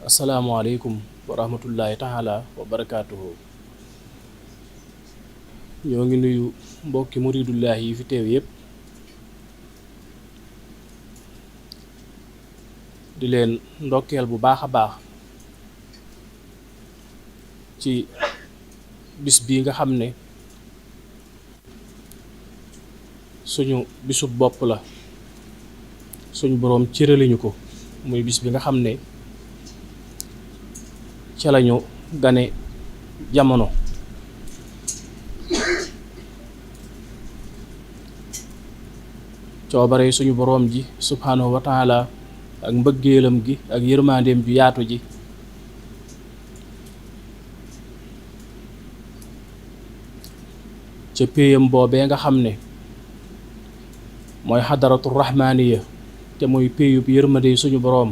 asalaamaaleykum wa rahmatullahi taala wa barakaatuhu. ñoo ngi nuyu mbokki muridullahi yi fi teew yépp di leen ndokkeel bu baax a baax ci bis bii nga xam ne suñu bisub bopp la, suñu boroom cëraliñu ko, muy bis bi nga xam ne ca lañu gane jamono. coobare suñu boroom ji subhaanahu wa taala ak mbëggeelam gi ak yërmandeem ju yaatu ji ca péyam boobee nga xam ne mooy xadaratu rahmaaniya te muy péyub yërmande suñu boroom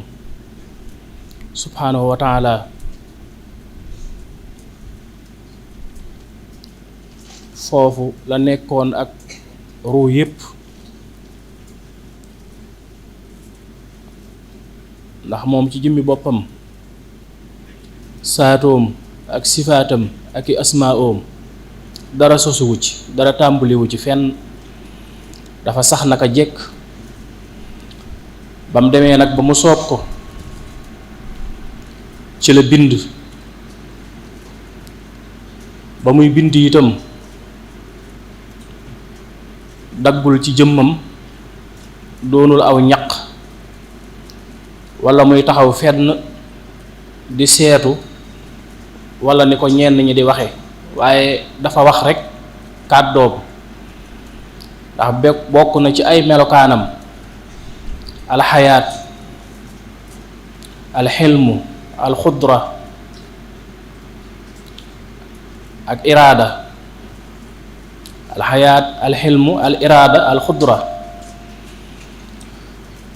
subhaanahu wa taala. foofu la nekkoon ak ruu yépp, ndax moom ci jëmmi boppam saatoom ak sifaatam ak i asmaoom dara sosuwu ci, dara tàmbuliwu ci fenn, dafa sax naka jekk. ba mu demee nag ba mu soob ko ci la bind. ba muy bind itam daggul ci jëmmam, doonul aw ñaq wala muy taxaw fenn di seetu wala ni ko ñenn ñi di waxe, waaye dafa wax rekk kàddoom. ndax bokk na ci ay melokaanam alxayaat, alxilmu, alxudra ak iraada. alxayaat, alxilmu, al iraada, alxudra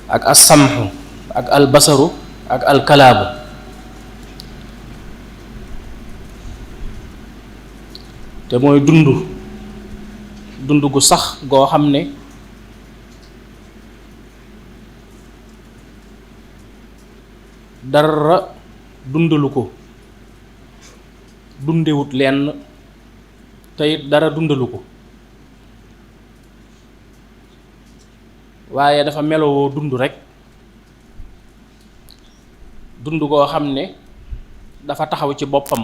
ak assamxu ak albasaru ak alkalaabu. te mooy dund gu sax goo xam ne dara dundalu ko, dundewut lenn te it dara dundalu ko, waaye dafa melowoo dund rekk. dund goo xam ne dafa taxaw ci boppam,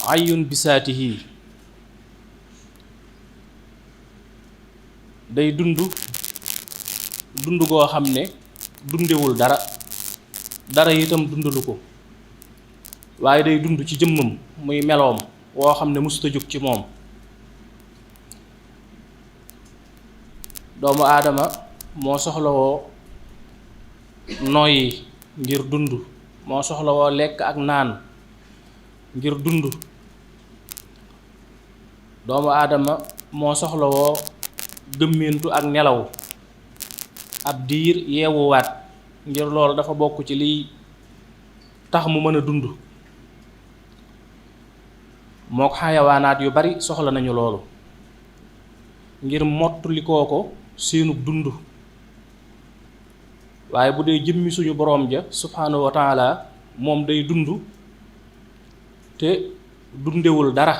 ayun bisaatihi, day dund goo xam ne dundewul dara itam dundalu ko, waaye day dund ci jëmmam, muy meloom woo xam ne mësuta jóg ci moom. doomu aadama moo soxlawoo noyyi ngir dund, moo soxlawoo lekk ak naan ngir dund. doomu aadama moo soxlawoo gëmmentu ak nelaw ab diir yeewuwaat, ngir loolu dafa bokk ci liy tax mu mën a dund. mook xayawaanaat yu bari soxla nañu loolu ngir mottulikoo ko seenug dund. waaye bu dee jëmmi suñu boroom ja subhaanahu wa taala, moom day dund te dundewul dara,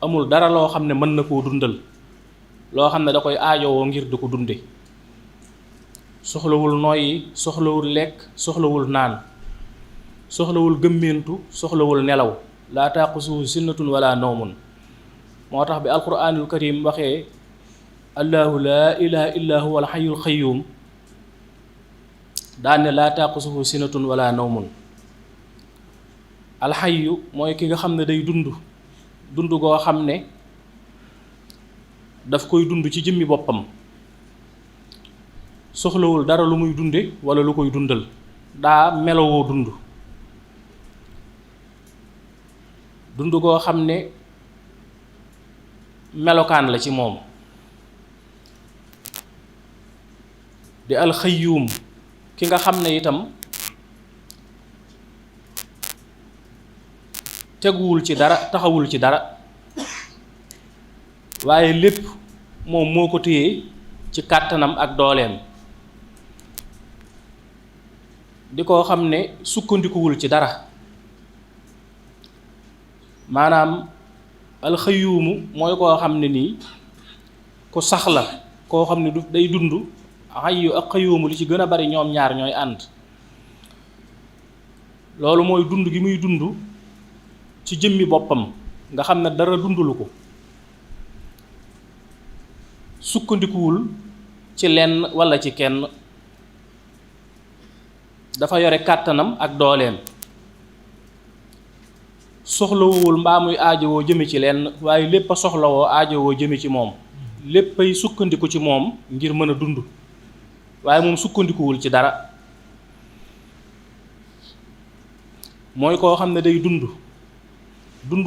amul dara loo xam ne mën na koo dundal, loo xam ne da koy aajowoo ngir di ko dunde. soxlawul noyyi, soxlawul lekk, soxlawul naan, soxlawul gëmmentu, soxlawul nelaw, laa taaqusuhu sinnatun wala nawmun. moo tax bi alquranul karim waxee allahu laa ilaha illa huwa alxayul xayuum daane laa taaqusuhu sinnatun wala nawmun. alxayu mooy ki nga xam ne day dund goo xam ne daf koy dund ci jëmmi boppam, soxlawul dara lu muy dunde wala lu koy dundal, daa melowoo dund goo xam ne melokaan la ci moom. di alxayyuum ki nga xam ne itam teguwul ci dara, taxawul ci dara, waaye lépp moom moo ko téye ci kàttanam ak dooleem. di koo xam ne sukkandikuwul ci dara, maanaam alxayuumu mooy koo xam ne nii ku sax la, koo xam ne du day dund. xayyu ak xayuumu li ci gën a bari ñoom ñaar ñooy ànd. loolu mooy dund gi muy dund ci jëmmi boppam nga xam ne dara dundulu ko, sukkandikuwul ci lenn walla ci kenn, dafa yore kàttanam ak dooleem, soxlawul mbaa muy aajowoo jëme ci lenn, waaye lépp a soxlawoo aajowoo jëme ci moom, léppay sukkandiku ci moom ngir mën a dund, waaye moom sukkandikuwul ci dara. mooy koo xam ne day dund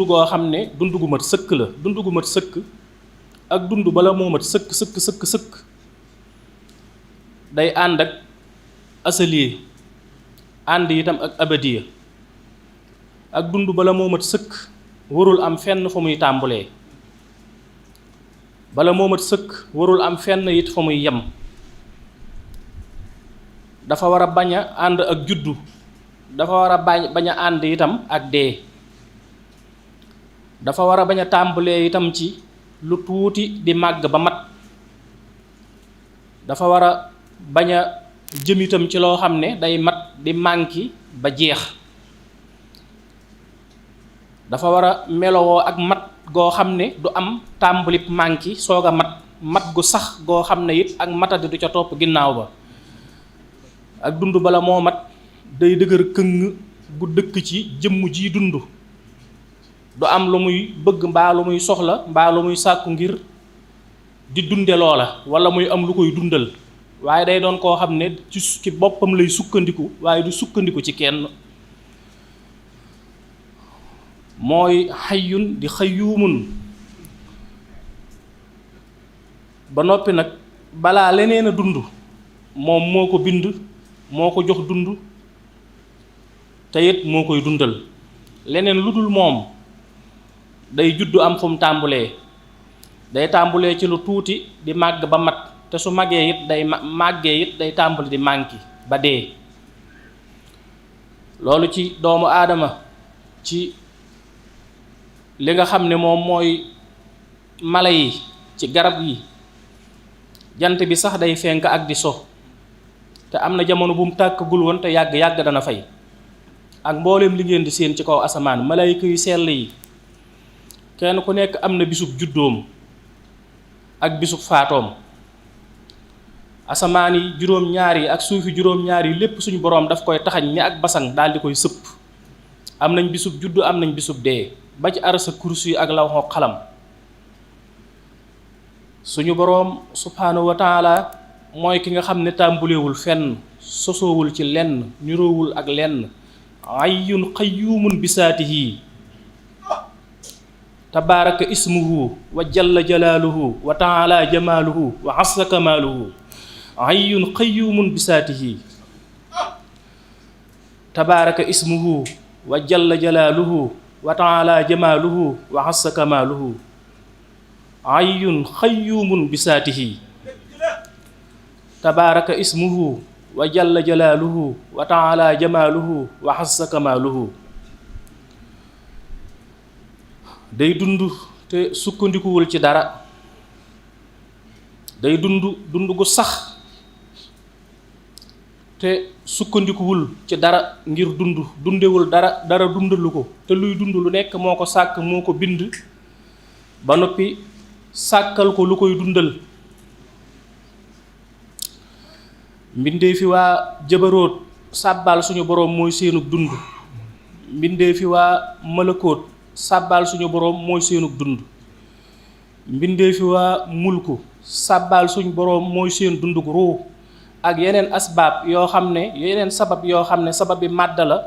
goo xam ne dund gu mat sëkk la. dund gu mat sëkk ak dund bala moo mat sëkk day ànd ak asaliye, ànd itam ak abadiya. ak dund bala moo mat sëkk warul am fenn fa muy tàmbulee, bala moo mat sëkk warul am fenn it fa muy yem. dafa war a bañ a ànd ak juddu, dafa war a bañ a ànd itam ak dee, dafa war a bañ a tàmbulee itam ci lu tuuti di màgg ba mat, dafa war a bañ a jëm itam ci loo xam ne day mat di mànki ba jeex. dafa war a melowoo ak mat goo xam ne du am tàmbalib mànki soog a mat gu sax goo xam ne it ak matadi du ca topp ginnaaw ba. ak dund bala moo mat day dëgër këng bu dëkk ci jëmm ji dund, du am lu muy bëgg mbaa lu muy soxla mbaa lu muy sàkku ngir di dunde loola wala muy am lu koy dundal, waaye day doon koo xam ne ci boppam lay sukkandiku waaye du sukkandiku ci kenn. mooy xayyun di xayyuumun. ba noppi nag balaa leneen a dund moom moo ko bind, moo ko jox dund, te it moo koy dundal. leneen lu dul moom day juddu am fu mu tàmbulee, day tàmbulee ci lu tuuti di màgg ba mat, te su màggee it day màggee it day tàmbali di mànki ba dee. loolu ci doomu aadama, ci li nga xam ne moom mooy mala yi, ci garab yi, jant bi sax day fenk ak di so, te am na jamono bu mu tàkkagul woon te yàgg dana fay. ak mbooleem li ngeen di seen ci kaw asamaan, malayka yu sell yi kenn ku nekk am na bisub juddoom ak bisub faatoom. asamaan yi juróom-ñaar yi ak suufi juróom-ñaar yi lépp suñu boroom daf koy taxañ ni ak basang daal di koy sëpp. am nañ bisub juddu, am nañ bisub dee, ba ci arasa kursi yi ak lawhul qalam. suñu boroom subhaanahu wa taala mooy ki nga xam ne tàmbulewul fenn, sosoowul ci lenn, niroowul ak lenn. hayyun qayyumun bisaatihi tabaaraka ismuhu wa jalla jalaaluhu wa taala jamaaluhu wa azza kamaaluhu. hayyun qayyumun bisaatihi tabaaraka ismuhu wa jalla jalaaluhu wa taala jamaaluhu wa azza kamaaluhu. hayyun qayyumun bisaatihi tabaaraka ismuhu wa jalla jalaaluhu wa taala jamaaluhu wa azza kamaaluhu. day dund te sukkandikuwul ci dara, day dund gu sax te sukkandikuwul ci dara ngir dundewul dara dundalu ko te luy dund lu nekk moo ko sàkk moo ko bind ba noppi sàkkal ko lu koy dundal. mbindee fi waa jabaroot sàbbaal suñu boroom mooy seenug dund, mbindee fi waa malakoot sàbbaal suñu boroom mooy seenug dund, mbindee fi waa mulku sàbbaal suñu boroom mooy seen dundug ruu ak yeneen asbaab yoo xam ne yeneen sabab yoo xam ne sabab bi màdd la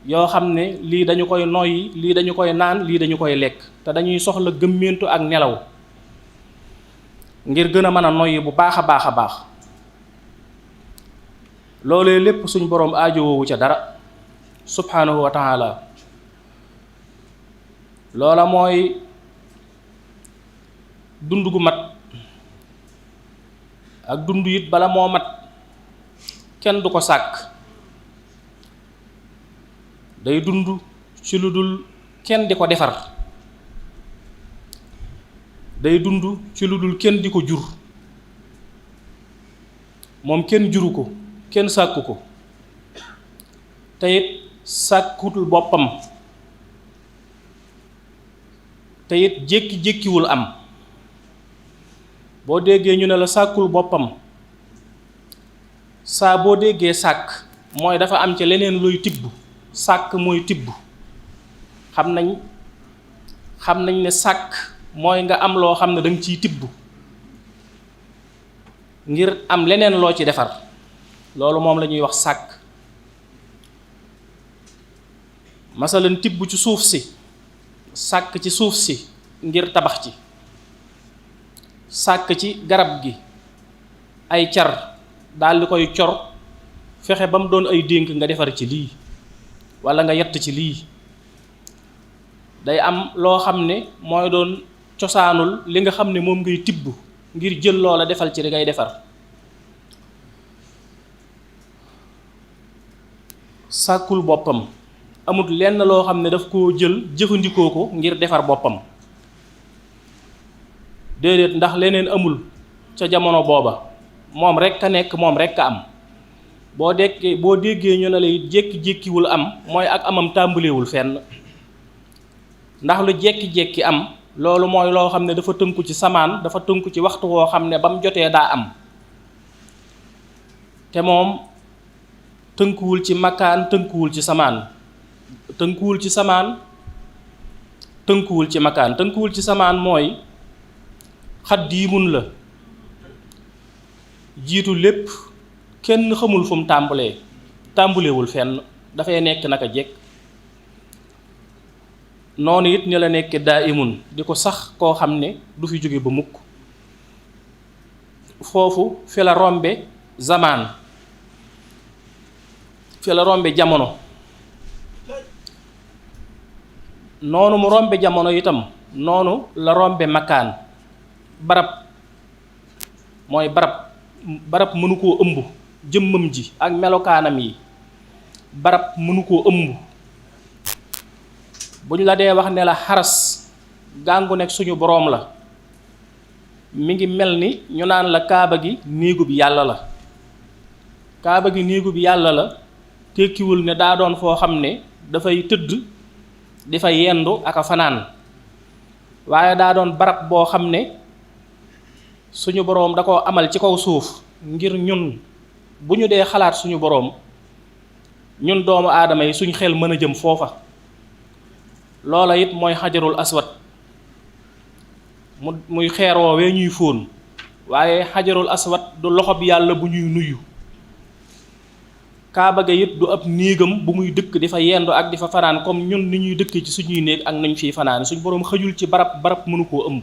yoo xam ne lii dañu koy noyyi, lii dañu koy naan, lii dañu koy lekk te dañuy soxla gëmmentu ak nelaw ngir gën a mën a noyyi bu baax a baax a baax. loolee lépp suñ boroom aajowoowu ca dara subhanahu wa taala. loola mooy dund gu mat, ak dund it bala moo mat kenn du ko sàkk, day dund ci lu dul kenn di ko defar, day dund ci lu dul kenn di ko jur, moom kenn juru ko, kenn sàkku ko, te it sàkkutul boppam, te it jékki-jékkiwul am. boo déggee ñu ne la sàkkul boppam, saa boo déggee sàkk mooy dafa am ci leneen looy tibb. sàkk mooy tibb. xam nañ ne sàkk mooy nga am loo xam ne danga ciy tibb ngir am leneen loo ci defar, loolu moom la ñuy wax sàkk. masalan tibb ci suuf si, sàkk ci suuf si ngir tabax ci, sàkk ci garab gi ay car daldi koy cor fexe ba mu doon ay dénk nga defar ci lii walla nga yett ci lii. day am loo xam ne mooy doon cosaanul li nga xam ne moom ngay tibb ngir jël loola defal ci li ngay defar. sàkkul boppam, amut lenn loo xam ne daf koo jël jëfandikoo ko ngir defar boppam, déedéet, ndax leneen amul ca jamono booba, moom rekk a nekk, moom rekk a am. boo déggee ñu ne lay jékki-jékkiwul am mooy ak amam tàmbalewul fenn, ndax lu jékki-jékki am loolu mooy loo xam ne dafa tënku ci samaan, dafa tënku ci waxtu woo xam ne ba mu jotee daa am, te moom tënkuwul ci makaan, tënkuwul ci samaan, tënkuwul ci samaan, tënkuwul ci makaan. tënkuwul ci samaan mooy xaddiimun la, jiitu lépp, kenn xamul fu mu tàmbalewul fenn, dafay nekk naka jekk. noonu it ni la nekk daa imun, di ko sax koo xam ne du fi jóge ba mukk. foofu fi la rombe zamaan, fi la rombe jamono. noonu mu rombe jamono itam noonu la rombe makaan. barab mooy barab mënu koo ëmb, jëmmam ji ak melokaanam yi barab mënu koo ëmb. bu ñu la dee wax ne la xaras gàngu nekk suñu boroom la, mi ngi mel ni ñu naan la kaaba gi néegu bi yàlla la. kaaba gi néegu bi yàlla la tekkiwul ne daa doon foo xam ne dafay tëdd di fa yendu ak a fanaan, waaye daa doon barab boo xam ne suñu boroom da koo amal ci kaw suuf ngir ñun bu ñu dee xalaat suñu boroom, ñun doomu aadama yi suñ xel mën a jëm foofa. loola it mooy xajarul aswad, muy xeer woowee ñuy fóon, waaye xajarul aswad du loxo bi yàlla bu ñuy nuyu. kaaba ga it du ab néegam bu muy dëkk di fa yendu ak di fa fanaan comme ñun ni ñuy dëkk ci suñuy néeg ak nañ fiy fanaan. suñ boroom xëjul ci barab mënu koo ëmb.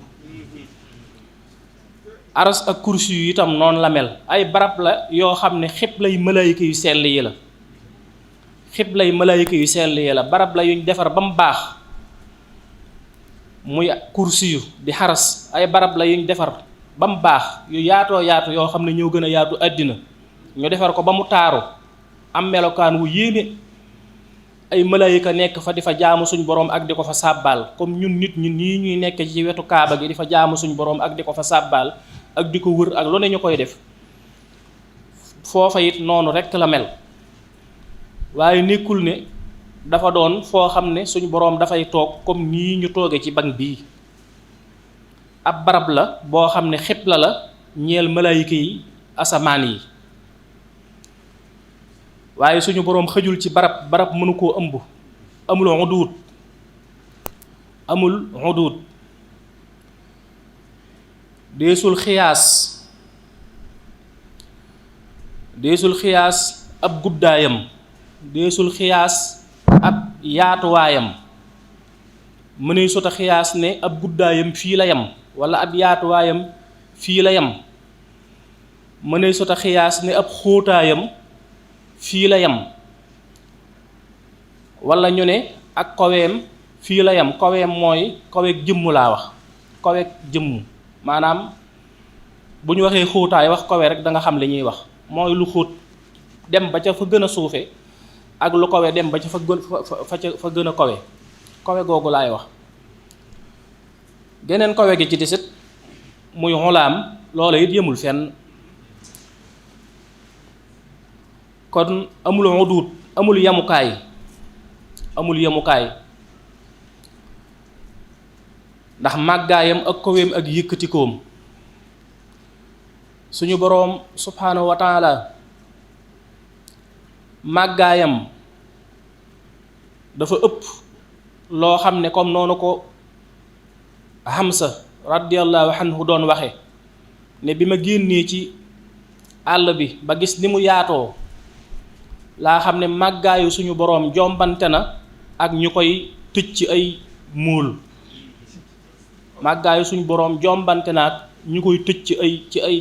aras ak kursi yu itam noonu la mel, ay barab la yoo xam ne xiblay malaayika yu sell yi la, xiblay malaayika yu sell yi la. barab la yuñ defar ba mu baax, muy kursi yu di xaras, ay barab la yuñ defar ba mu baax, yu yaatoo yaatu yoo xam ne ñoo gën a yaatu àddina. ñu defar ko ba mu taaru, am melokaan wu yéene, ay malaayika nekk fa di fa jaamu suñ boroom ak di ko fa sàbbaal comme ñun nit ñi nii ñuy nekk ci wetu kaaba gi di fa jaamu suñ boroom ak di ko fa sàbbaal ak di ko wër ak lu ne ñu koy def. foofa it noonu rekk la mel waaye nekkul ne dafa doon foo xam ne suñu boroom dafay toog comme nii ñu tooge ci banc bii ab barab la boo xam ne xibla la ñeel malaayika yi asamaan yi waaye suñu boroom xëjul ci barab mënu koo ëmb amul xuduud deesul xiyaas ab guddaayam deesul xiyaas ab yaatuwaayam mënuy sota xiyaas ne ab guddaayam fii la yem wala ab yaatuwaayam fii la yem mënuy sota xiyaas ne ab xóotaayam fii la yem wala ñu ne ak kaweem fii la yem kaweem mooy kaweeg jëmm laa wax kaweeg jëmm maanaam bu ñu waxee xóotaay wax kawe rek da nga xam li ñuy wax mooy lu xóot dem ba ca fa gën a suufe ak lu kawe dem ba ca fa gën a kawe googu laay wax geneen kawe gi ci desit muy xulaam loola it yemul fenn kon amul xuduud amul yemukaay ndax màggaayam ak kaweem ak yëkkatikoom suñu boroom subhaanahu wa taala màggaayam dafa ëpp loo xam ne comme noonu ko Hamza radiyallahu anhu doon waxe ne bi ma génnee ci àll bi ba gis ni mu yaatoo laa xam ne màggaayu suñu boroom jombante na ak ñu koy tëj ci ay muul màggaayu suñu boroom jombante na ak ñu koy tëj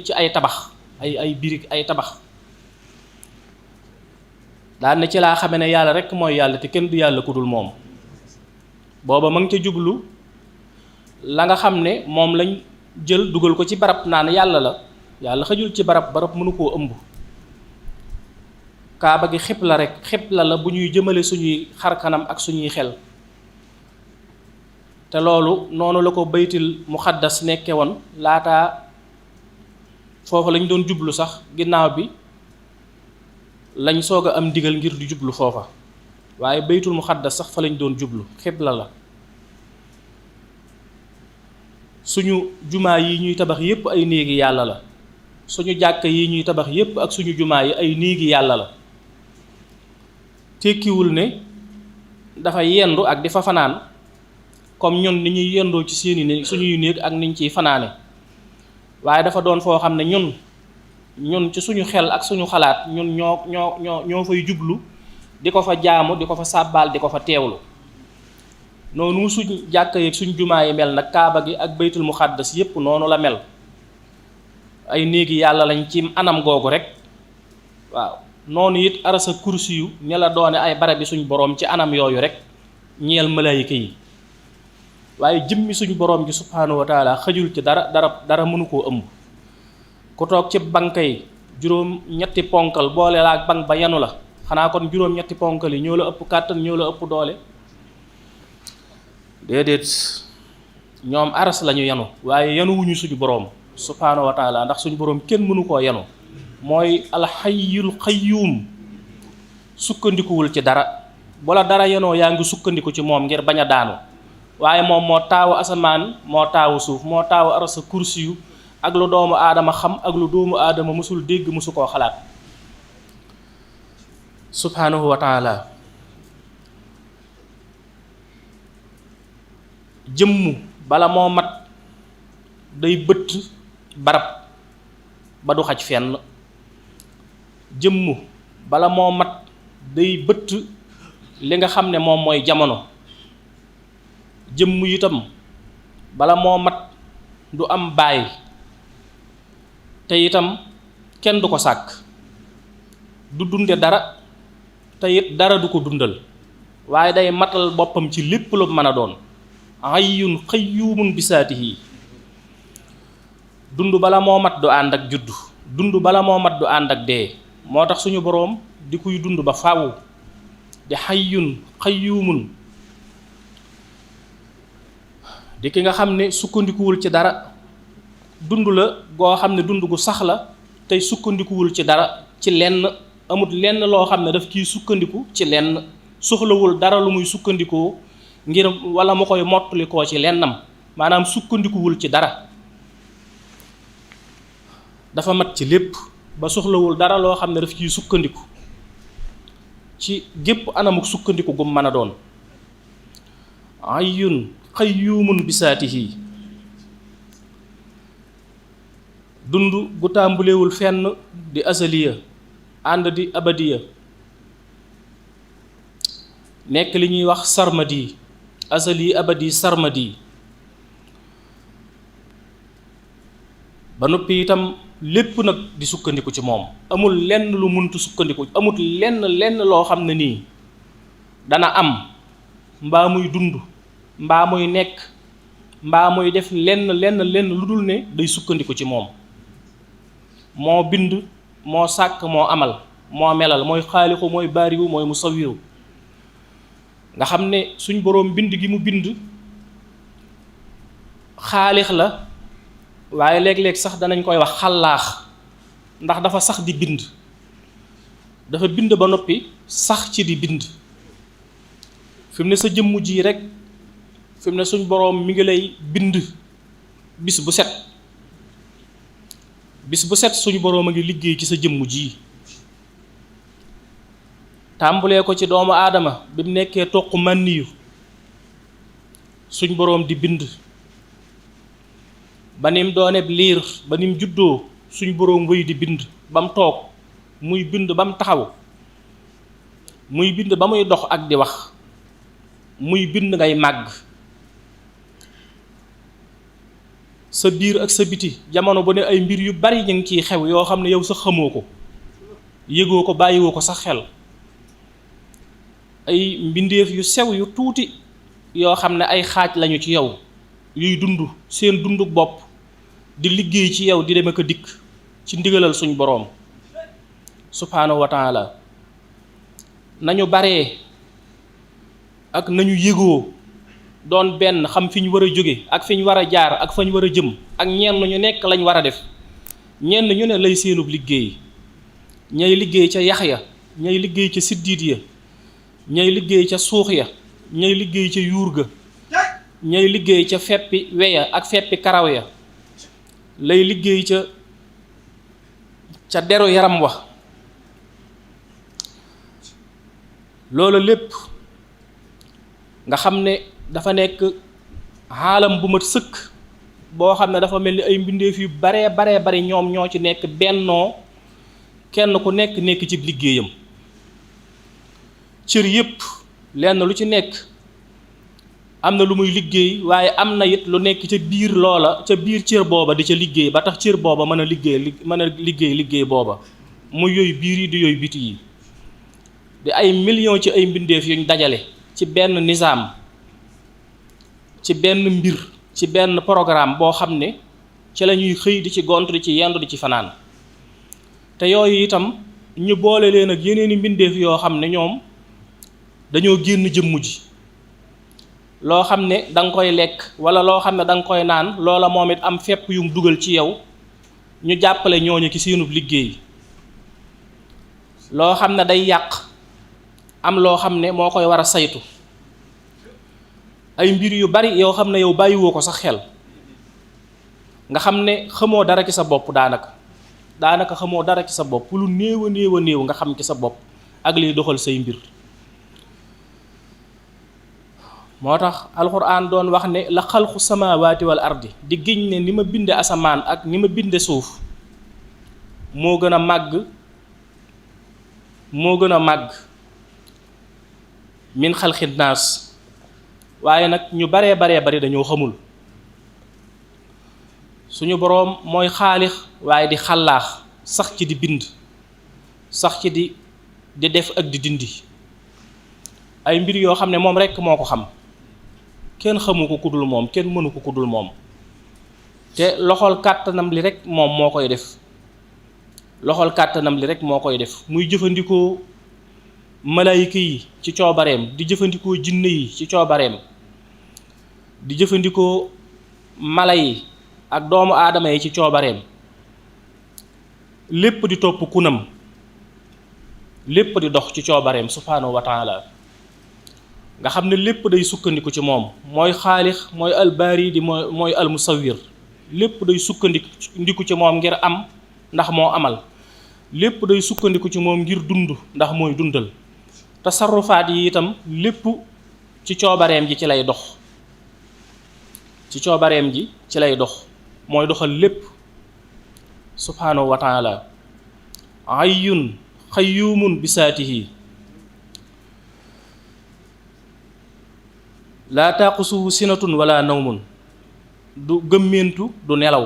ci ay tabax ay birig ay tabax daan ne ci laa xame ne yàlla rekk mooy yàlla te kenn du yàlla ku dul moom booba ma ngi ca jublu la nga xam ne moom lañ jël dugal ko ci barab naan yàlla xëjul ci barab mënu koo ëmb kaaba gi xibla la bu ñuy jëmale suñuy xarkanam ak suñuy xel te loolu noonu la ko baytil muqaddas nekke woon laataa foofa lañ doon jublu sax ginnaaw bi lañ soog a am ndigal ngir di jublu foofa waaye baytul muqaddas sax fa lañ doon jublu xibla la suñu jumaa yi ñuy tabax yépp ay néegi yàlla la suñu jàkka yi ñuy tabax yépp ak suñu jumaa yi ay néegi yàlla la tekkiwul ne dafa yendu ak di fa fanaan comme ñun ni ñuy yendoo ci seeni néeg suñuy néeg ak niñ ciy fanaane waaye dafa doon foo xam ne ñun ci suñu xel ak suñu xalaat ñun ñoo fay jublu di ko fa jaamu di ko fa sàbbaal di ko fa teewlu noonu suñ jàkka yeeg suñ jumaa yi mel nag kaaba gi ak baytul muqaddas yépp noonu la mel ay néegi yàlla lañ ci anam googu rek waaw noonu it arasa kursi yu ne la doone ay barabi suñ boroom ci anam yooyu rek ñeel malaayika yi waaye jëmmi suñ boroom gi subhaanahu wa taala xëjul ci dara mënu koo ëmb ku toog ci banka yi juróom ñetti ponkal boole la ak bank ba yanu la xanaa kon juróom ñetti ponkal yi ñoo la ëpp kàttan ñoo la ëpp doole déedéet ñoom aras lañu yanu waaye yanuwuñu suñu boroom subhaanahu wa taala ndax suñu boroom kenn mënu koo yanu mooy alxayyul qayyuum sukkandikuwul ci dara bu la dara yanoo yaa ngi sukkandiku ci moom ngir bañ a daanu waaye moom moo taawu asamaan moo taawu suuf moo taawu arasa kursi yu ak lu doomu aadama xam ak lu doomu aadama mësul dégg mësu koo xalaat subhaanahu wa taala jëmm bala moo mat day bëtt barab ba du xaj fenn jëmm bala moo mat day bëtt li nga xam ne moom mooy jamono jëmm itam bala moo mat du am baay te itam kenn du ko sàkk du dunde dara te it dara du ko dundal waaye day matal boppam ci lépp lu mën a doon hayyun qayyumun bisaatihi dund bala moo mat du ànd ak juddu dund bala moo mat du ànd ak dee moo tax suñu boroom di kuy dund ba faaw di hayyun qayyumun di ki nga xam ne sukkandikuwul ci dara dund la goo xam ne dund gu sax la tey sukkandikuwul ci dara ci lenn, amut lenn loo xam ne daf ciy sukkandiku ci lenn, soxlawul dara lu muy sukkandikoo ngir wala mu koy mottalikoo ci lennam, maanaam sukkandikuwul ci dara, dafa mat ci lépp ba soxlawul dara loo xam ne daf ciy sukkandiku ci gépp anamuk sukkandiku gum mën a doon. ayyun qayyumun bisaatihi, dund gu tàmbulewul fenn di azaliya ànd di abadiya, nekk li ñuy wax sarmadi, azali abadi sarmadi, ba noppi itam lépp nag di sukkandiku ci moom, amul lenn lu muntu sukkandiku, amul lenn loo xam ne nii dana am mbaa muy dund mbaa muy nekk mbaa muy def lenn lu dul ne day sukkandiku ci moom. moo bind, moo sàkk, moo amal, moo melal, mooy xaalixu, mooy baariwu, mooy musawiru. nga xam ne suñ boroom bind gi mu bind xaalix la, waaye léeg-léeg sax danañ koy wax xallaax, ndax dafa sax di bind, dafa bind ba noppi sax ci di bind. fi mu ne sa jëmm ji rek, fi mu ne suñ boroom mi ngi lay bind bis bu set, bis bu set suñu boroom a ngi liggéey ci sa jëmm ji, tàmbulee ko ci doomu aadama bi mu nekkee toq mànniyu, suñ boroom di bind ba nim dooneb liir, ba nim juddoo suñ boroom wéy di bind ba mu toog, muy bind ba mu taxaw, muy bind ba muy dox ak di wax, muy bind ngay màgg. sa biir ak sa biti jamono bu ne ay mbir yu bari ñu ngi ciy xew yoo xam ne yow sax xamoo ko, yëgoo ko, bàyyiwoo ko sax xel. ay mbindeef yu sew yu tuuti yoo xam ne ay xaaj lañu ci yow, yuy dund seen dundu bopp, di liggéey ci yow, di dem ak a dikk ci ndigalal suñ boroom subhaanahu wa taala. nañu baree ak nañu yëgoo doon benn, xam fi ñu war a jóge ak fi ñu war a jaar ak fa ñu war a jëm, ak ñenn ñu nekk lañ war a def. ñenn ñu ne lay seenub liggéey, ñay liggéey ca yax ya, ñay liggéey ca siddiit ya, ñay liggéey ca suux ya, ñay liggéey ca yuur ga, ñay liggéey ca feppi weya ak feppi karaw ya, lay liggéey ca deru yaram wa. loolu lépp nga xam ne dafa nekk xaalam bu mat sëkk boo xam ne dafa mel ni ay mbindeef yu baree bari ñoom ñoo ci nekk bennoo, kenn ku nekk ci liggéeyam. cër yépp lenn lu ci nekk am na lu muy liggéey, waaye am na it lu nekk ca biir loola, ca biir cër booba di ca liggéey ba tax cër booba mën a liggéey booba, muy yooyu biir yi di yooyu biti yi, di ay millions ci ay mbindeef yuñ dajale ci benn nizaam, ci benn mbir, ci benn programme boo xam ne ci la ñuy xëy di ci gont, di ci yendu, di ci fanaan. te yooyu itam ñu boole leen ak yeneeni mbindeef yoo xam ne ñoom dañoo génn jëmm ji, loo xam ne danga koy lekk wala loo xam ne danga koy naan, loola moom it am fepp yum dugal ci yow, ñu jàppale ñooñu ci seenub liggéey. loo xam ne day yàq am loo xam ne moo koy war a saytu. ay mbir yu bari yoo xam ne yow bàyyiwoo ko sax xel, nga xam ne xamoo dara ci sa bopp, daanaka xamoo dara ci sa bopp, lu néew a néew nga xam ci sa bopp ak liy doxal say mbir. moo tax alxuraan doon wax ne la xalqu samaawaati wal ardi, di giñ ne ni ma binde asamaan ak ni ma binde suuf moo gën a màgg min xalqi naas. waaye nag ñu baree bari dañoo xamul suñu boroom mooy xaalix, waaye di xallaax, sax ci di bind, sax ci di def ak di dindi ay mbir yoo xam ne moom rekk moo ko xam, kenn xamu ko kudul moom, kenn mënu ko kudul moom. te loxol kàttanam li rekk moom moo koy def, loxol kàttanam li rekk moo koy def, muy jëfandikoo malaayika yi ci coobareem, di jëfandikoo jinne yi ci coobareem, di jëfandikoo mala yi ak doomu aadama yi ci coobareem, lépp di topp kunam lépp di dox ci coobareem subhaanahu wa taala nga xam ne lépp day sukkandiku ci moom mooy xaalix mooy albaari di mooy almusawir lépp day sukkandiku ci moom ngir am ndax moo amal lépp day sukkandiku ci moom ngir dund ndax mooy dundal tasarrufaat yi itam lépp ci coobareem ji ci lay dox ci coobareem ji ci lay dox mooy doxal lépp subhaanahu wa taala hayyun qayyumun bisaatihi laa taqusuhu sinatun wala nawmun du gëmmentu du nelaw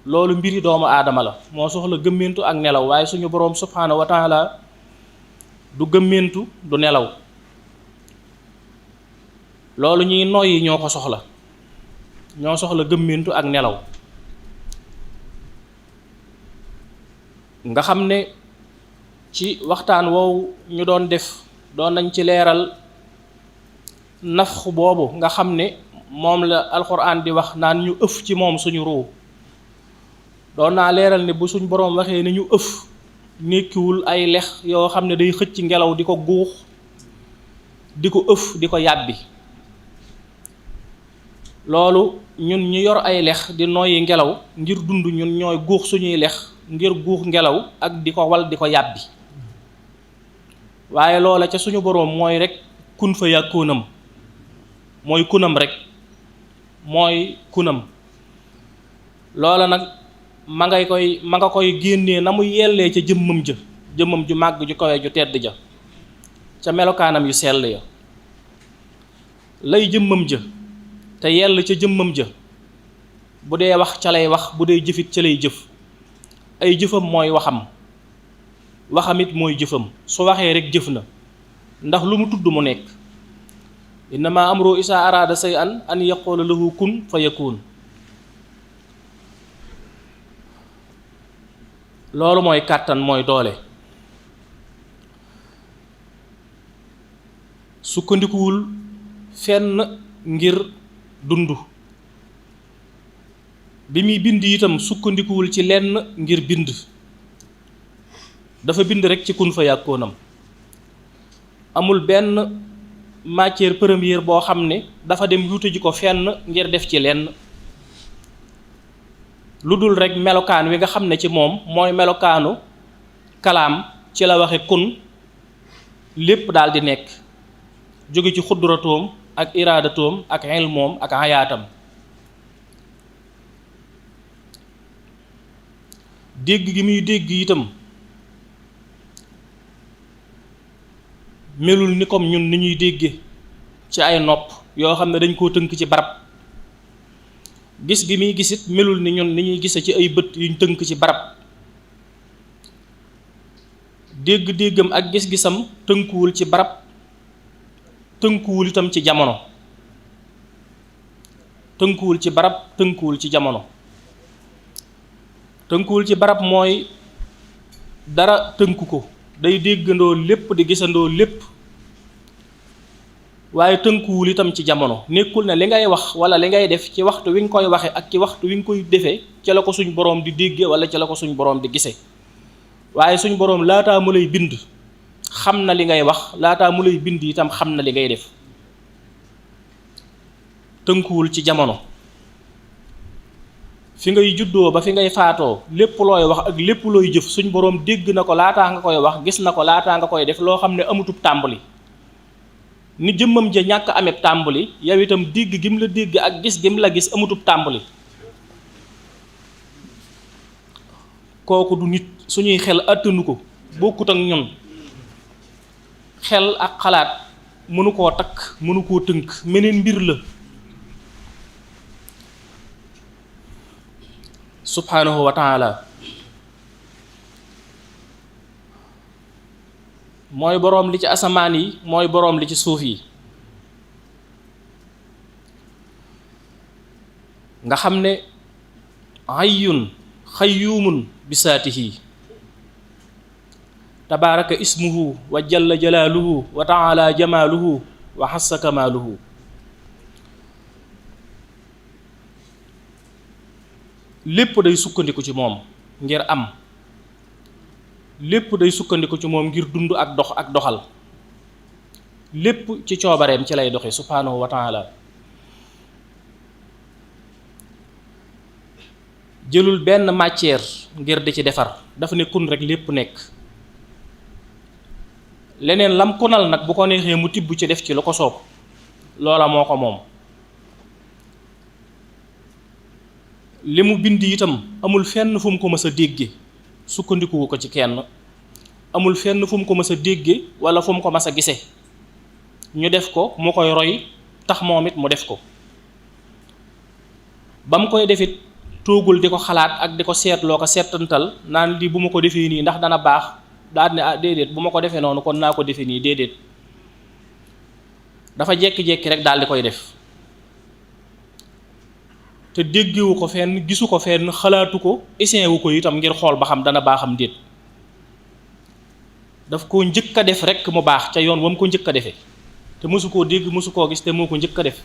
loolu mbiri doomu aadama la moo soxla gëmmentu ak nelaw waaye suñu boroom subhaanahu wa taala du gëmmentu du nelaw loolu ñuy noyyi ñoo ko soxla ñoo soxla gëmmentu ak nelaw nga xam ne ci waxtaan woowu ñu doon def doon nañ ci leeral nafx boobu nga xam ne moom la alxuraan di wax naan ñu ëf ci moom suñu ruu doon naa leeral ne bu suñ boroom waxee ne ñu ëf nekkiwul ay lex yoo xam ne day xëcc ngelaw di ko guux di ko ëf di ko yàbbi loolu ñun ñu yor ay lex di noyyi ngelaw ngir dund ñun ñooy guux suñuy lex ngir guux ngelaw ak di ko wal di ko yàbbi waaye loola ca suñu boroom mooy rek kun fa yàkkoonam mooy kunam rek mooy kunam loola nag ma nga koy génnee na mu yellee ca jëmmam ju màgg ju kawe ju tedd ja ca melokaanam yu sell ya lay jëmmam ja te yell ca jëmmam ja bu dee wax ca lay wax bu dee jëfit ca lay jëf ay jëfam mooy waxamit mooy jëfam su waxee rek jëf na ndax lu mu tudd mu nekk innama amru isa arada shay'an an yaqula lahu kun fayakun loolu mooy kàttan mooy doole sukkandikuwul fenn ngir dund bi muy bind itam sukkandikuwul ci lenn ngir bind dafa bind rek ci kun fa yàkkoonam amul benn matière première boo xam ne dafa dem yuute ji ko fenn ngir def ci lenn lu dul rek melokaan wi nga xam ne ci moom mooy melokaanu kalaam ci la waxe kun lépp daal di nekk jóge ci xudratoom ak iraadatoom ak ilmoom ak hayaatam dégg gi muy dégg itam melul ni comme ñun ni ñuy dégge ci ay nopp yoo xam ne dañ koo tënk ci barab gis gi muy gisit melul ni ñun ni ñuy gise ci ay bët yuñ tënk ci barab dégg-déggam ak gis-gisam tënkuwul ci barab tënkuwul itam ci jamono tënkuwul ci barab tënkuwul ci jamono tënkuwul ci barab mooy dara tënku ko day déggandoo lépp di gisandoo lépp waaye tënkuwul itam ci jamono nekkul ne li ngay wax wala li ngay def ci waxtu wi nga koy waxe ak ci waxtu wi nga koy defee ci la ko suñ boroom di dégge wala ci la ko suñ boroom di gise waaye suñ boroom laataa mu lay bind xam na li ngay wax laataa mu lay bind itam xam na li ngay def tënkuwul ci jamono fi ngay juddoo ba fi ngay faatoo lépp looy wax ak lépp looy jëf suñ boroom dégg na ko laataa nga koy wax gis na ko laataa nga koy def loo xam ne amutub tàmbali ni jëmmam ja ñàkk ameb tàmbali yow itam dégg gim la dégg ak gis gim la gis amutub tàmbali kooku du nit suñuy xel attanu ko bokkut ak ñun xel ak xalaat mënu koo takk mënu koo tënk meneen mbir la subhanahu wa taala mooy boroom li ci asamaan yi mooy boroom li ci suuf yi nga xam ne hayyun qayyumun bisaatihi tabaaraka ismuhu wa jalla jalaaluhu wa taala jamaaluhu wa xassa kamaaluhu lépp day sukkandiku ci moom ngir am lépp day sukkandiku ci moom ngir dund ak dox ak doxal lépp ci coobareem ci lay doxe subhaanahu wa taala. jëlul benn matière ngir di ci defar, dafa ne kun rek lépp nekk. leneen lam kunal nag bu ko neexee mu tibb ci def ci lu ko soob, loola moo ko moom. li mu bind itam amul fenn fu mu ko mës a dégge sukkandikuwu ko ci kenn, amul fenn fu mu ko mës a dégge wala fu mu ko mës a gise ñu def ko mu koy roy tax moom it mu def ko. ba mu koy defit toogul di ko xalaat ak di ko seetloo ko seetantal naan lii bu ma ko defee nii ndax dana baax, daal ne déedéet bu ma ko defee noonu kon naa ko defee nii, déedéet. dafa jekki-jekki rek daal di koy def te déggewu ko fenn, gisu ko fenn, xalaatu ko, essayé wu ko itam ngir xool ba xam dana baaxam déet. daf koo njëkk a def rek mu baax ca yoon wa mu ko njëkk a defee, te mësu koo dégg mësu koo gis, te moo ko njëkk a def.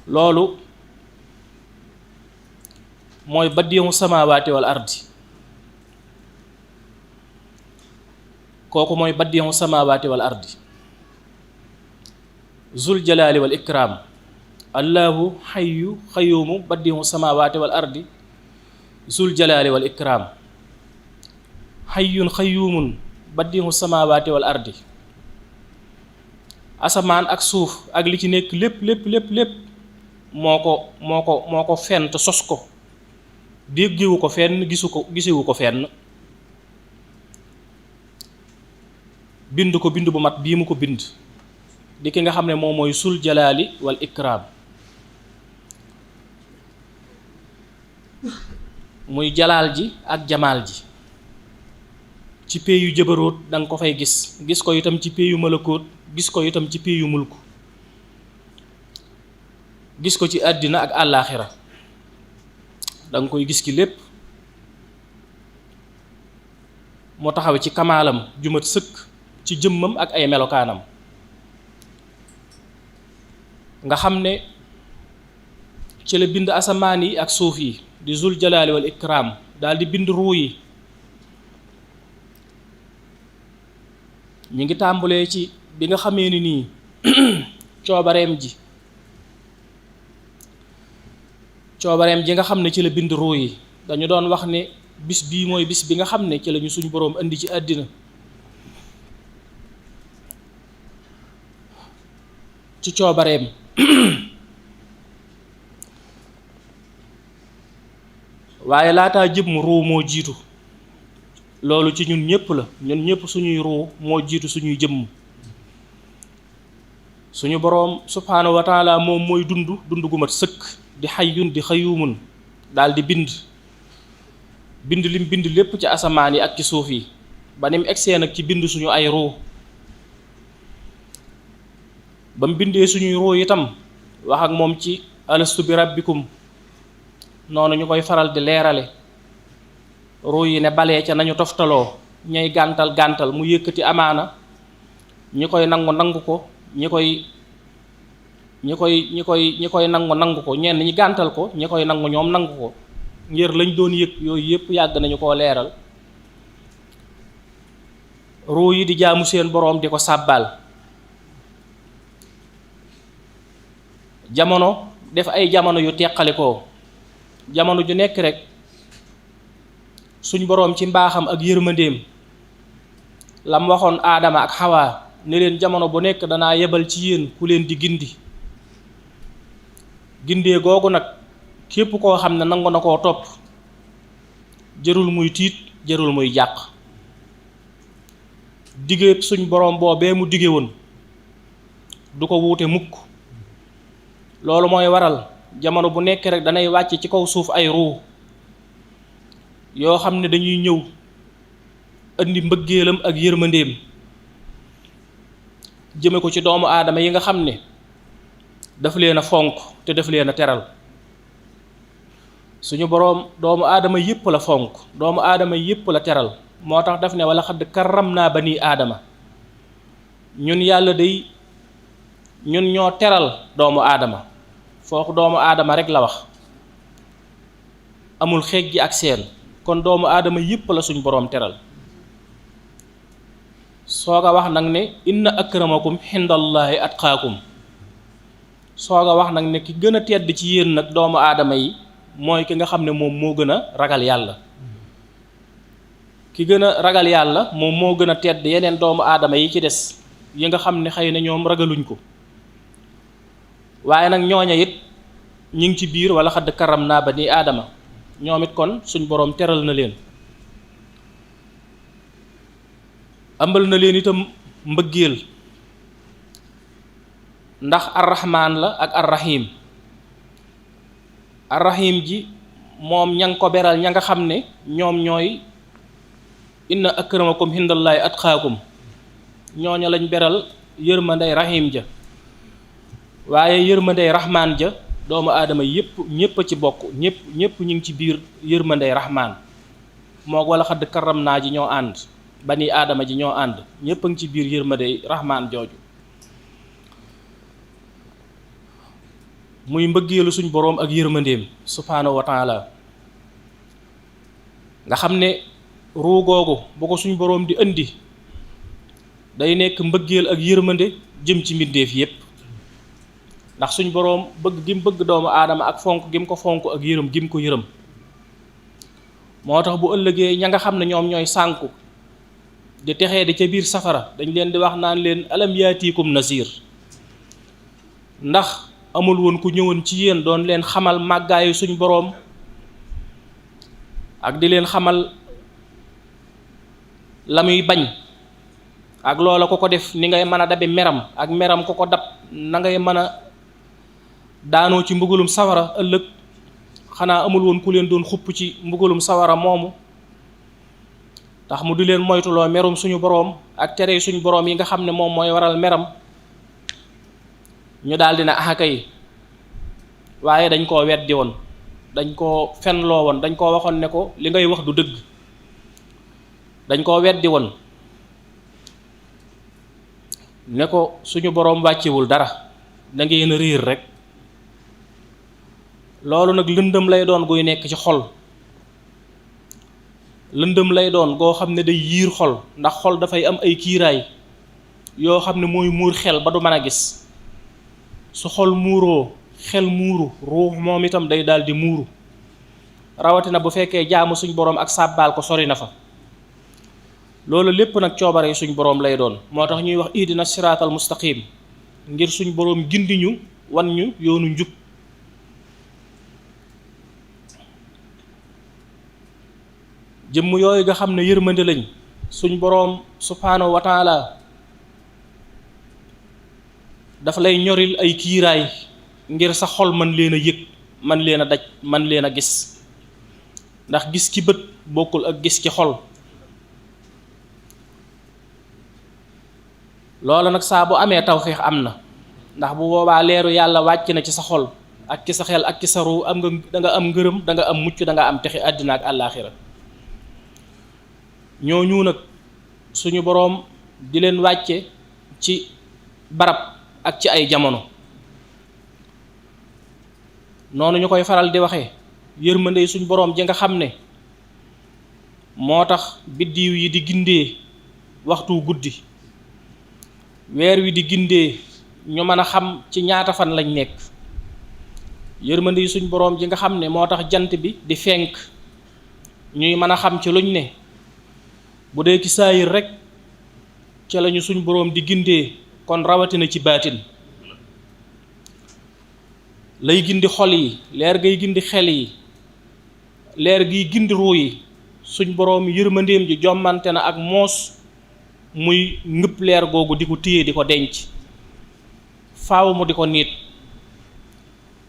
loolu mooy badii'u samaawaati wal ardi, kooku mooy badii'u samaawaati wal ardi, zul jalaali wal ikraam, allahu xayyu xayyuumu badii'u samaawaati wal ardi zul jalaali wal ikraam, xayyun xayyuumun badii'u samaawaati wal ardi. asamaan ak suuf ak li ci nekk lépp lépp lépp lépp moo ko fent sos ko, déggewu ko fenn, gisewu ko fenn, bind ko bind bu mat bii mu ko bind di ki nga xam ne moom mooy sul jalaali wal ikraam. muy jalaal ji ak jamaal ji. ci pee yu jëbaroot da nga ko fay gis ko itam ci pee yu malakoot, gis ko itam ci pee yu mulku, gis ko ci àddina ak àllaaxira, da nga koy gis ki lépp. moo taxaw ci kamaalam jumat sëkk ci jëmmam ak ay melokaanam, nga xam ne ci la bind asamaan yi ak suuf yi di zul jalaali wal ikraam, daal di bind ruu yi. ñu ngi tàmbulee ci bi nga xamee ni nii coobareem ji nga xam ne ci la bind ruu yi. dañu doon wax ne bis bii mooy bis bi nga xam ne ci lañu suñu boroom indi ci àddina ci coobareem. waaye laataa jëm ruu moo jiitu, loolu ci ñun ñëpp la, ñun ñëpp suñuy ruu moo jiitu suñuy jëmm. suñu boroom subhaanahu wa taala moom mooy dund gu mat sëkk, di xayyun di xayyumun, daal di bind lim bind lépp ci asamaan yi ak ci suuf yi, ba ni mu egsee nag ci bind suñu ay ruu. ba mu bindee suñuy ruu itam wax ak moom ci alastu bi rabbikum, noonu ñu koy faral di leerale. ruu yi ne balee ca nañu toftaloo, ñay gàntal mu yëkkati amaana, ñi koy nangu ko, ñi koy nangu ko, ñenn ñi gàntal ko, ñi koy nangu ñoom nangu ko, ngir lañ doon yëg yooyu yëpp yàgg nañu koo leeral. ruu yi di jaamu seen boroom di ko sàbbaal. jamono def ay jamono yu teqalikoo, jamono ju nekk rek suñ boroom ci mbaaxam ak yërmandeem lam waxoon aadama ak xawaa ne leen jamono bu nekk danaa yebal ci yéen ku leen di gindee googu nag képp koo xam ne nangu na koo topp jërul muy tiit, jërul muy jàq. dige suñ boroom boobee mu dige woon du ko wuute mukk. loolu mooy waral jamono bu nekk rek danay wàcc ci kaw suuf ay ruu yoo xam ne dañuy ñëw indi mbëggeelam ak yërmandeem jëme ko ci doomu aadama yi nga xam ne daf leen a fonk te daf leen a teral. suñu boroom doomu aadama yépp la fonk, doomu aadama yépp la teral. moo tax daf ne wala xadd karram naa bani aadama, ñun yàlla day ñun ñoo teral doomu aadama. foofu doomu aadama rek la wax, amul xeej ji ak seen. kon doomu aadama yépp la suñ boroom teral soog a wax nag ne inna akramakum xindallaahi atqaakum soog a wax nag ne ki gën a tedd ci yéen nag doomu aadama yi mooy ki nga xam ne moom moo gën a ragal yàlla ki gën a ragal yàlla moom moo gën a tedd yeneen doomu aadama yi ci des yi nga xam ne xëy na ñoom ragaluñ ko waaye nag ñooña it ñi ngi ci biir wala xadd karam naa bani aadama ñoom it kon suñ boroom teral na leen ëmbal na leen itam mbëggeel ndax arrahmaan la ak arrahim ji moom ña ngi ko beral ña nga xam ne ñoom ñooy inna akramakum hindallaahi atqaakum ñooña lañ beral yërmandey rahim ja waaye yërmandey rahmaan ja doomu aadama ñépp a ci bokk ñépp ñu ngi ci biir yërmandey rahmaan moog wala xadd karam naa ji ñoo ànd bani aadama ji ñoo ànd ñépp a ngi ci biir yërmandey rahmaan jooju muy mbëggeelu suñ boroom ak yërmandeem subhaanahu wa taala nga xam ne ruu googu bu ko suñ boroom di indi day nekk mbëggeel ak yërmande jëm ci mbindeef yépp ndax suñ boroom bëgg gi mu bëgg doomu aadama ak fonk gi mu ko fonk ak yërëm gi mu ko yërëm moo tax bu ëllëgee ña nga xam ne ñoom ñooy sànku di texee di ca biir safara dañ leen di wax naan leen alam yaatiikum nasiir ndax amul woon ku ñëwoon ci yéen doon leen xamal màggaayu suñ boroom ak di leen xamal la muy bañ ak loola ko def ni ngay mën a dabe meram ak meram ko dab na ngay mën a daanoo ci mbugalum sawara ëllëg xanaa amul woon ku leen doon xupp ci mbugalum sawara moomu tax mu di leen moytuloo merum suñu boroom ak tere suñu boroom yi nga xam ne moom mooy waral meram ñu daal dina axakay waaye dañ koo weddi woon dañ koo fenloo woon dañ koo waxoon ne ko li ngay wax du dëgg dañ koo weddi woon ne ko suñu boroom wàccewul dara da ngeen a réer rek loolu nag lëndëm lay doon guy nekk ci xol lëndëm lay doon goo xam ne day yiir xol ndax xol dafay am ay kiiraay yoo xam ne mooy muur xel ba du mën a gis su xol muuroo xel muuru ruux moom itam day daal di muuru rawatina bu fekkee jaamu suñ boroom ak sàbbaal ko sori na fa loolu lépp nag coobare suñ boroom lay doon moo tax ñuy wax ihdina siraatal mustaqim ngir suñ boroom gindi ñu wan ñu yoonu njub jëmm yooyu nga xam ne yërmande lañ suñ boroom subhaanahu wa taala dafa lay ñoril ay kiiraay ngir sa xol man leen a yëg man leen a daj man leen a gis ndax gis ci bët bokkul ak gis ci xol loola nag saa bu amee tawfeex am na ndax bu boobaa leeru yàlla wàcc na ci sa xol ak ci sa xel ak ci sa ruu am nga da nga am ngërëm da nga am mucc da nga am texi àddina ak àllaaxira ñooñu nag suñu boroom di leen wàcce ci barab ak ci ay jamono noonu ñu koy faral di waxee yërmande suñ boroom ji nga xam ne moo tax biddiw yi di gindee waxtu guddi weer wi di gindee ñu mën a xam ci ñaata fan lañ nekk yërmande yi suñ boroom ji nga xam ne moo tax jant bi di fenk ñuy mën a xam ci luñ ne bu dee ci saayir rek ca lañu suñ boroom di gindee kon rawatina ci baatin lay gindi xol yi leer gay gindi xel yi leer giy gindi ruu yi suñ boroom yërmandeem ji jommante na ak moos muy ngëpp leer googu di ko téye di ko denc faaw mu di ko niit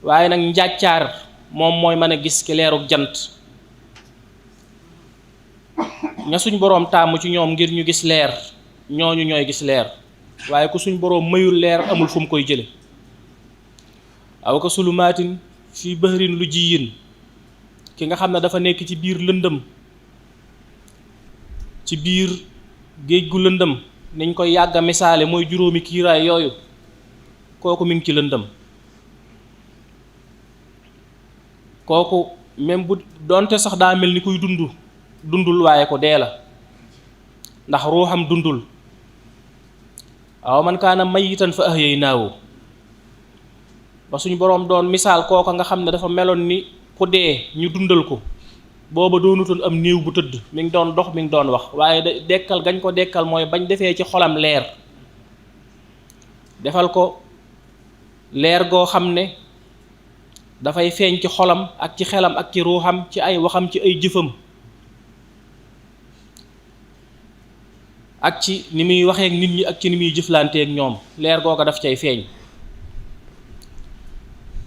waaye nag njàccaar moom mooy mën a gis ki leeruk jant ña suñ boroom taamu ci ñoom ngir ñu gis leer ñooñu ñooy gis leer waaye ku suñ boroom mayul leer amul fu mu koy jële aw ka sulumaatin fii bahrin lu jiyin ki nga xam ne dafa nekk ci biir lëndëm ci biir géej gu lëndëm niñ koy yàgg a misaale mooy juróomi kiiraay yooyu kooku mi ngi ci lëndëm kooku même bu donte sax daa mel ni kuy dund dundul waaye ko dee la ndax ruuxam dundul aw man kaana mayitan fa ahyaynaahu ba suñu boroom doon misaal kooka nga xam ne dafa meloon ni ku dee ñu dundal ko booba doonutoon am néew bu tëdd mi ngi doon dox mi ngi doon wax waaye dekkal gañ ko dekkal mooy bañ defee ci xolam leer defal ko leer goo xam ne dafay feeñ ci xolam ak ci xelam ak ci ruuxam ci ay waxam ci ay jëfam ak ci ni muy waxee ak nit ñi ak ci ni muy jëflanteek ñoom leer googa daf cay feeñ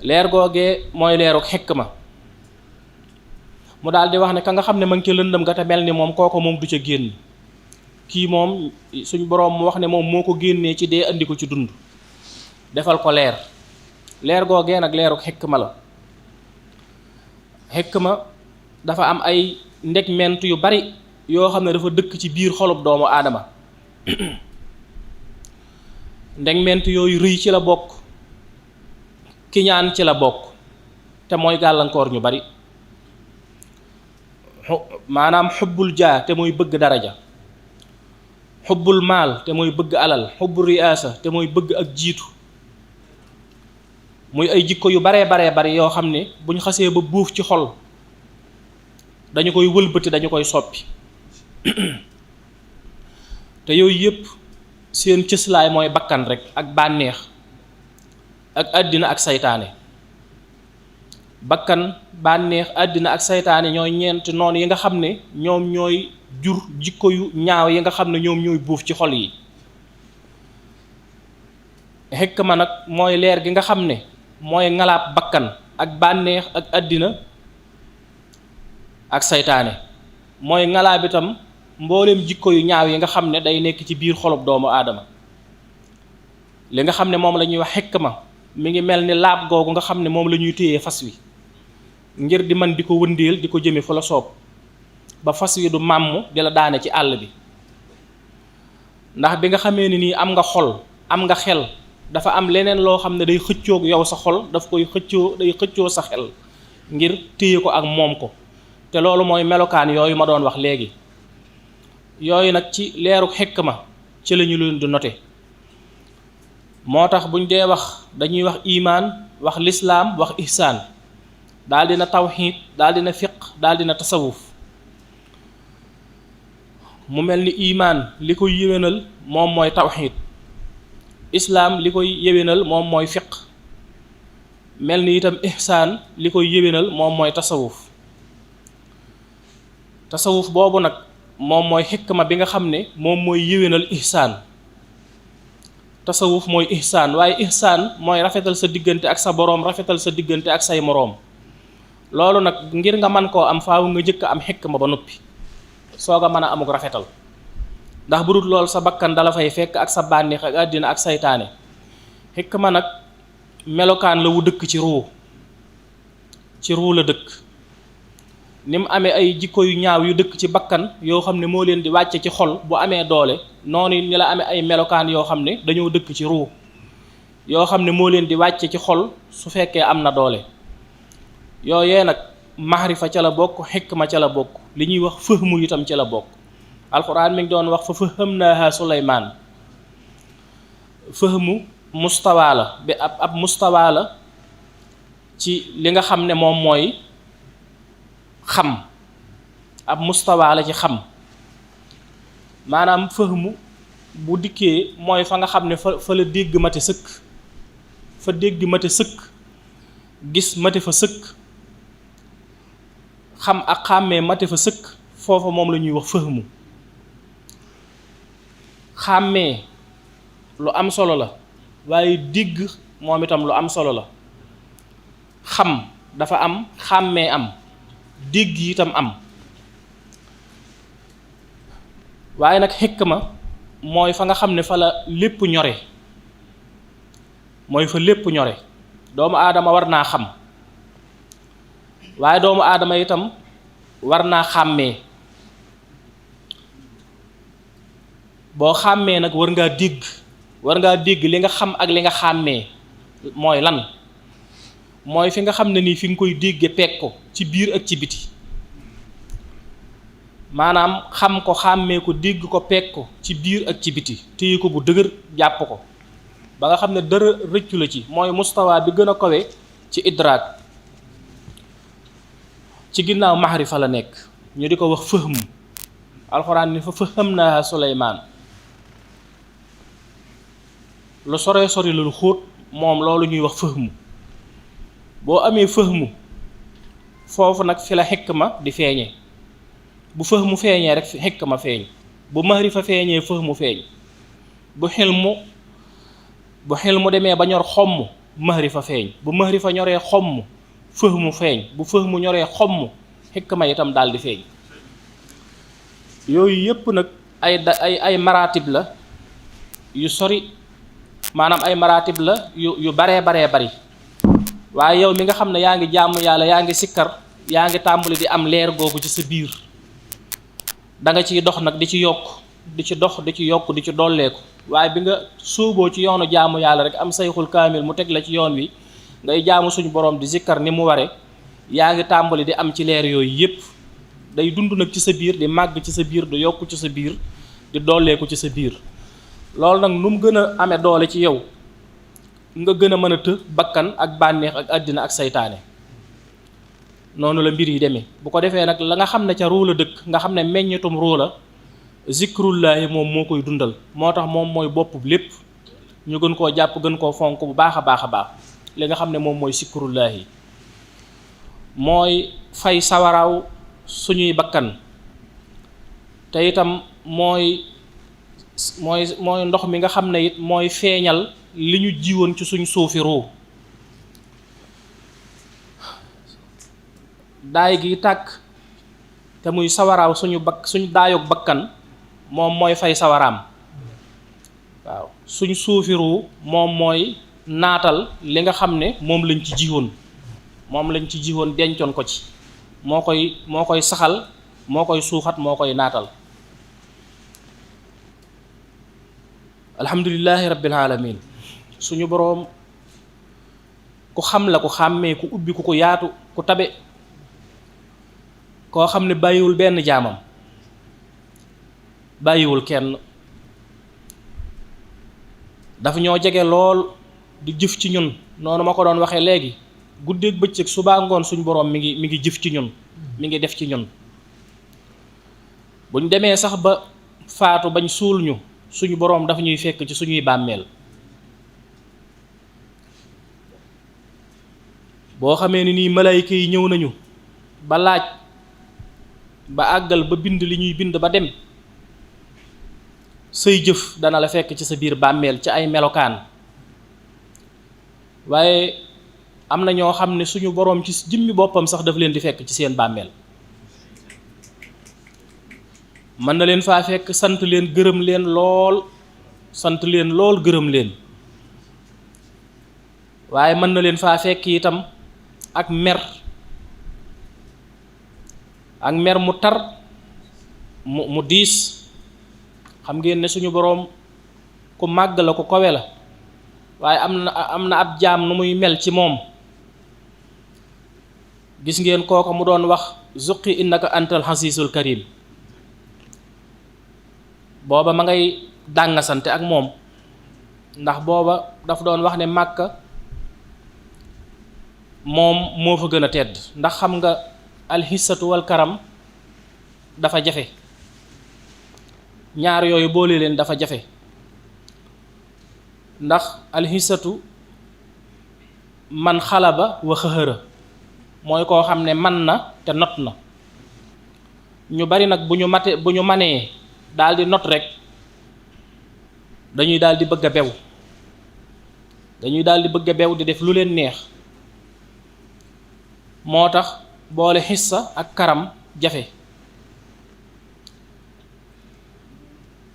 leer googee mooy leeruk xikma mu daal di wax ne ka nga xam ne ma ngi ca lëndëm ga te mel ni moom kooko moom du ca génn kii moom suñ boroom mu wax ne moom moo ko génnee ci dee andi ko ci dund defal ko leer leer googee nag leeruk xikma la xikma dafa am ay ndegment yu bari yoo xam ne dafa dëkk ci biir xolub doomu aadama ndegment yooyu rëy ci la bokk kiñaan ci la bokk te mooy gàllankoor ñu bari maanaam xubbul jaa te mooy bëgg daraja xubbul maal te mooy bëgg alal xubbul riyaasa te mooy bëgg ak jiitu muy ay jikko yu baree bari yoo xam ne bu ñu xasee ba buuf ci xol dañu koy wëlbati dañu koy soppi te yooyu yépp seen cëslaay mooy bakkan rek ak bànneex ak àddina ak saytaane bakkan bànneex àddina ak saytaane ñooy ñeenti noonu yi nga xam ne ñoom ñooy jur jikko yu ñaaw yi nga xam ne ñoom ñooy buuf ci xol yi xikma nag mooy leer gi nga xam ne mooy ngalaab bakkan ak bànneex ak àddina ak saytaane mooy ngalaab itam mbooleem jikko yu ñaaw yi nga xam ne day nekk ci biir xolub doomu aadama li nga xam ne moom la ñuy wax xikma mi ngi mel ni laab googu nga xam ne moom la ñuy téyee fas wi ngir di man di ko wëndeel di ko jëme fu la soob ba fas wi du màmm di la daane ci àll bi ndax bi nga xamee ni nii am nga xol am nga xel dafa am leneen loo xam ne day xëccoog yow sa xol daf koy xëccoo sa xel ngir téye ko ak moom ko te loolu mooy melokaan yooyu ma doon wax léegi yooyu nag ci leeru xikma ci la ñu leen di note moo tax buñ dee wax dañuy wax imaan wax lislaam wax ihsaan daal dina tawxiid daal dina fiq daal dina tasawuf mu mel ni imaan li koy yéwénal moom mooy tawxiid islaam li koy yéwénal moom mooy fiq mel ni itam ihsaan li koy yéwénal moom mooy tasawuf boobu nag moom mooy xikma bi nga xam ne moom mooy yéwénal ihsaan tasawuf mooy ihsaan waaye ihsaan mooy rafetal sa diggante ak sa boroom rafetal sa diggante ak say moroom loolu nag ngir nga man koo am faaw nga jëkk am xikma ba noppi soog a mën a amuk rafetal ndax bu dul loolu sa bakkan dala fay fekk ak sa bànneex ak àddina ak saytaane xikma nag melokaan la wu dëkk ci ruu la dëkk ni mu amee ay jikko yu ñaaw yu dëkk ci bakkan yoo xam ne moo leen di wàcce ci xol bu amee doole noonu ni la amee ay melokaan yoo xam ne dañoo dëkk ci ruu yoo xam ne moo leen di wàcce ci xol su fekkee am na doole yooyee nag maxrifa ca la bokk xikma ca la bokk li ñuy wax fëhmu itam ca la bokk alxuraan mi ngi doon wax fa fahamnaaha Suleymaan fëhmu mustawaa la bi ab mustawaa la ci li nga xam ne moom mooy xam ab mustawaa la ci xam maanaam fëhmu bu dikkee mooy fa nga xam ne fa la dégg mate sëkk fa dégg mate sëkk gis mate fa sëkk xam ak xàmmee mate fa sëkk foofa moom la ñuy wax fëhmu xàmmee lu am solo la waaye dégg moom itam lu am solo la xam dafa am xàmmee am dégg itam am waaye nag xikma mooy fa nga xam ne fa la lépp ñore mooy fa lépp ñore doomu aadama war naa xam waaye doomu aadama itam war naa xàmmee boo xàmmee nag war ngaa dégg li nga xam ak li nga xàmmee mooy lan mooy fi nga xam ne nii fi nga koy dégge peeg ko ci biir ak ci biti maanaam xam ko xàmmee ko dégg ko peeg ko ci biir ak ci biti téye ko bu dëgër jàpp ko ba nga xam ne dara rëccu la ci, mooy mustawa bi gën a kawe ci idraak. ci ginnaaw maxrifa la nekk, ñu di ko wax fëhm. alxuraan ni fa fahamnaaha Suleymaan. lu sore sori lu xóot moom loolu ñuy wax fëhmu. boo amee fëhmu foofu nag fi la xikma di feeñe. bu fëhmu feeñee rek xikma feeñ, bu maxrifa feeñee fëhmu feeñ, bu xilmu demee ba ñor xomm maxrifa feeñ, bu maxrifa ñoree xomm fëhmu feeñ, bu fëhmu ñoree xomm xikma itam daal di feeñ. yooyu yépp nag ay maratib la yu sori, maanaam ay maratib la yu baree bari. waaye yow mi nga xam ne yaa ngi jàmm yàlla, yaa ngi sikkar, yaa ngi tàmbali di am leer googu ci sa biir, da nga ciy dox nag di ci yokk, di ci dox di ci yokk, di ci dolleeku. waaye bi nga sóoboo ci yoonu jaamu yàlla rek am sayxul kaamil mu teg la ci yoon wi ngay jaamu suñu borom di sikkar ni mu ware, yaa ngi tàmbali di am ci leer yooyu yépp. day dund nag ci sa biir, di màgg ci sa biir, di yokk ci sa biir, di dolleeku ci sa biir. loolu nag nu mu gën a amee doole ci yow, nga gën a mën a të bakkan ak bànneex ak àddina ak saytaane. noonu la mbir yi demee. bu ko defee nag la nga xam ne ca ruu la dëkk, nga xam ne meññetum ruu la, zikrullaahi moom moo koy dundal. moo tax moom mooy bopp lépp, ñu gën koo jàpp, gën koo fonk bu baax a baax a baax. li nga xam ne moom mooy zikrullaahi mooy fay sawaraaw suñuy bakkan, te itam mooy ndox mi nga xam ne it mooy feeñal li ñu jiwoon ci suñ suufi ruu. daay gi tàkk te muy sawaraaw suñu daayoog bakkan, moom mooy fay sawaraam. waaw suñ suufi ruu moom mooy naatal li nga xam ne moom lañ ci jiwoon dencoon ko ci. moo koy saxal, moo koy suuxat, moo koy naatal. alhamdulillahi rabbil alamin. suñu boroom ku xam la, ku xàmmee, ku ubbi, ku yaatu, ku tabe, koo xam ne bàyyiwul benn jaamam, bàyyiwul kenn. dafa ñoo jege lool di jëf ci ñun, noonu ma ko doon waxee léegi. guddeeg bëccëg subaa ngoon suñu boroom mi ngi jëf ci ñun, mi ngi def ci ñun. buñ demee sax ba faatu bañ suul ñu, suñu boroom dafa ñuy fekk ci suñuy bàmmeel. boo xamee ni nii malayka yi ñëw nañu ba laaj, ba àggal, ba bind li ñuy bind ba dem, say jëf dana la fekk ci sa biir bàmmeel ci ay melokaan. waaye am na ñoo xam ne suñu boroom ci jëmmi boppam sax daf leen di fekk ci seen bàmmeel. mën na leen faa fekk, sant leen, gërëm leen lool, gërëm leen. waaye mën na leen faa fekk itam ak mer mu tar, mu diis. xam ngeen ne suñu boroom ku màgg la, ku kawe la, waaye am na ab jaam nu muy mel ci moom. gis ngeen kooka mu doon wax zuqi innaka antal xasiisul karim. booba ma ngay dàngasante ak moom, ndax booba daf doon wax ne Màkka moom moo fa gën a tedd. ndax xam nga alxissatu wal karam dafa jafe, ñaar yooyu boole leen dafa jafe. ndax alxissatu man xalaba wa xëhëra, mooy koo xam ne man na te not na. ñu bari nag bu ñu manee daal di not rek, dañuy daal di bëgg a bew, di def lu leen neex. moo tax boole xissa ak karam jafe.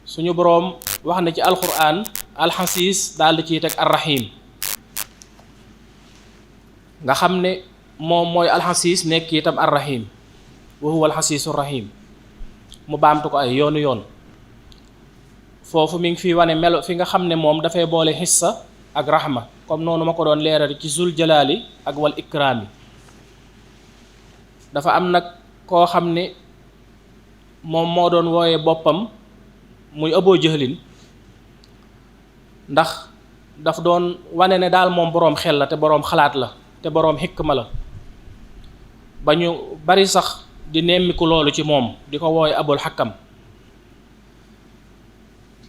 suñu boroom wax na ci alquran alxasiis daal di ciy teg arrahim, nga xam ne moom mooy alxasiis nekk itam arrahim, wa huwa alxasiisu rahim. mu baamtu ko ay yoonu yoon. foofu mi ngi fi wane melo fi nga xam ne moom dafay boole xissa ak rahma, comme noonu ma ko doon leeral ci zul jalaali ak wal ikraami. dafa am nag koo xam ne moom moo doon wooye boppam muy Abu Jahlin ndax daf doon wane ne daal moom boroom xel la te boroom xalaat la te boroom xikma la ba ñu bari sax di nemmiku loolu ci moom di ko wooye Abul Hakam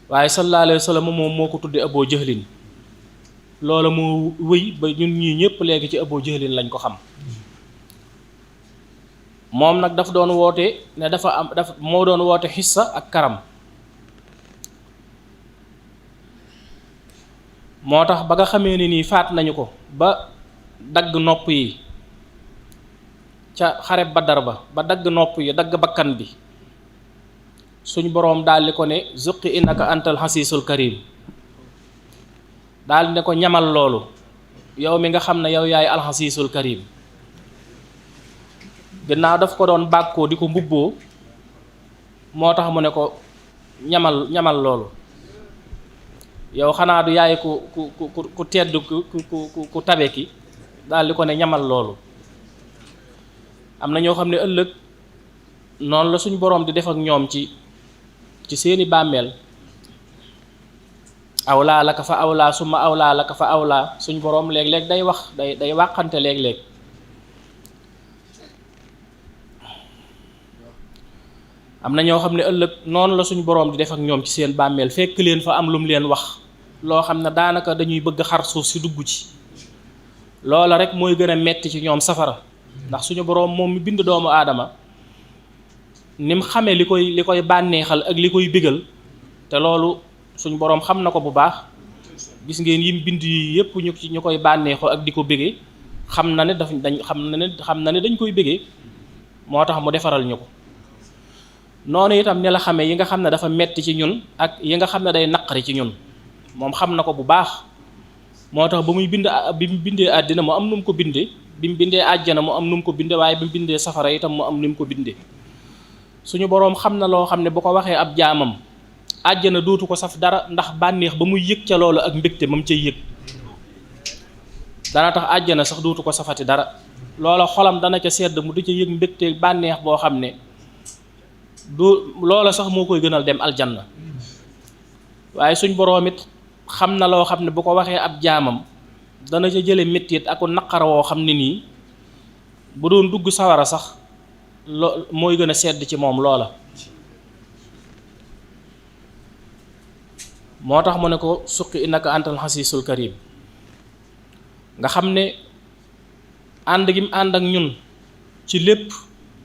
waaye sallallahu alayhi wa sallam moom moo ko tudde Abu Jahlin loola moo wëy ba ñun ñii ñëpp léegi ci Abu Jahlin lañ ko xam. moom nag daf doon woote ne moo doon woote xissa ak karam moo tax ba nga xamee ne nii faat nañu ko ba dagg nopp yi ca xare Badar ba dagg nopp yi dagg bakkan bi suñ boroom daldi ko ne zuqi innaka antal xasiisul karim daldi ne ko ñamal loolu yow mi nga xam ne yow yaay alxasiisul karim ginnaaw daf ko doon bàkkoo di ko mbubboo moo tax mu ne ko ñamal loolu yow xanaa du yaay ku tedd ku tabe ki daal di ko ne ñamal loolu. am na ñoo xam ne ëllëg noonu la suñ boroom di def ak ñoom ci seeni bàmmeel awlaa laka fa awlaa summa awlaa laka fa awlaa suñ boroom léeg-léeg day wax day wàqante léeg-léeg. am na ñoo xam ne ëllëg noonu la suñu boroom di def ak ñoom ci seen bàmmeel fekk leen fa am lu mu leen wax loo xam ne daanaka dañuy bëgg xar suuf si dugg ci loola rek mooy gën a metti ci ñoom safara ndax suñu boroom moom mi bind doomu aadama ni mu xamee li koy bànneexal ak li koy bégal te loolu suñu boroom xam na ko bu baax gis ngeen yim bind yi yépp ñu koy bànneexoo ak di ko bégee xam na ne dañ koy bégee moo tax mu defaral ñu ko. noonu itam ni la xamee yi nga xam ne dafa metti ci ñun ak yi nga xam ne day naqari ci ñun moom xam na ko bu baax moo tax ba muy bi mu bindee àddina mu am nu mu ko bindee bi mu bindee àjjana mu am nu mu ko bindee waaye bi mu bindee safara itam mu am nu mu ko bindee suñu boroom xam na loo xam ne bu ko waxee ab jaamam àjjana dootu ko saf dara ndax bànneex ba muy yëg ca loolu ak mbégte mam cay yëg dana tax àjjana sax dootu ko safati dara loola xolam dana ca sedd mu di ca yëg mbégte bànneex boo xam ne du loola sax moo koy gënal dem aljanna waaye suñ boroom it xam na loo xam ne bu ko waxee ab jaamam dana ca jële mettit aku naqar woo xam ne nii bu doon dugg sawara sax mooy gën a sedd ci moom loola. moo tax mu ne ko suqi innaka antal xasiisul karim nga xam ne ànd gi mu ànd ak ñun ci lépp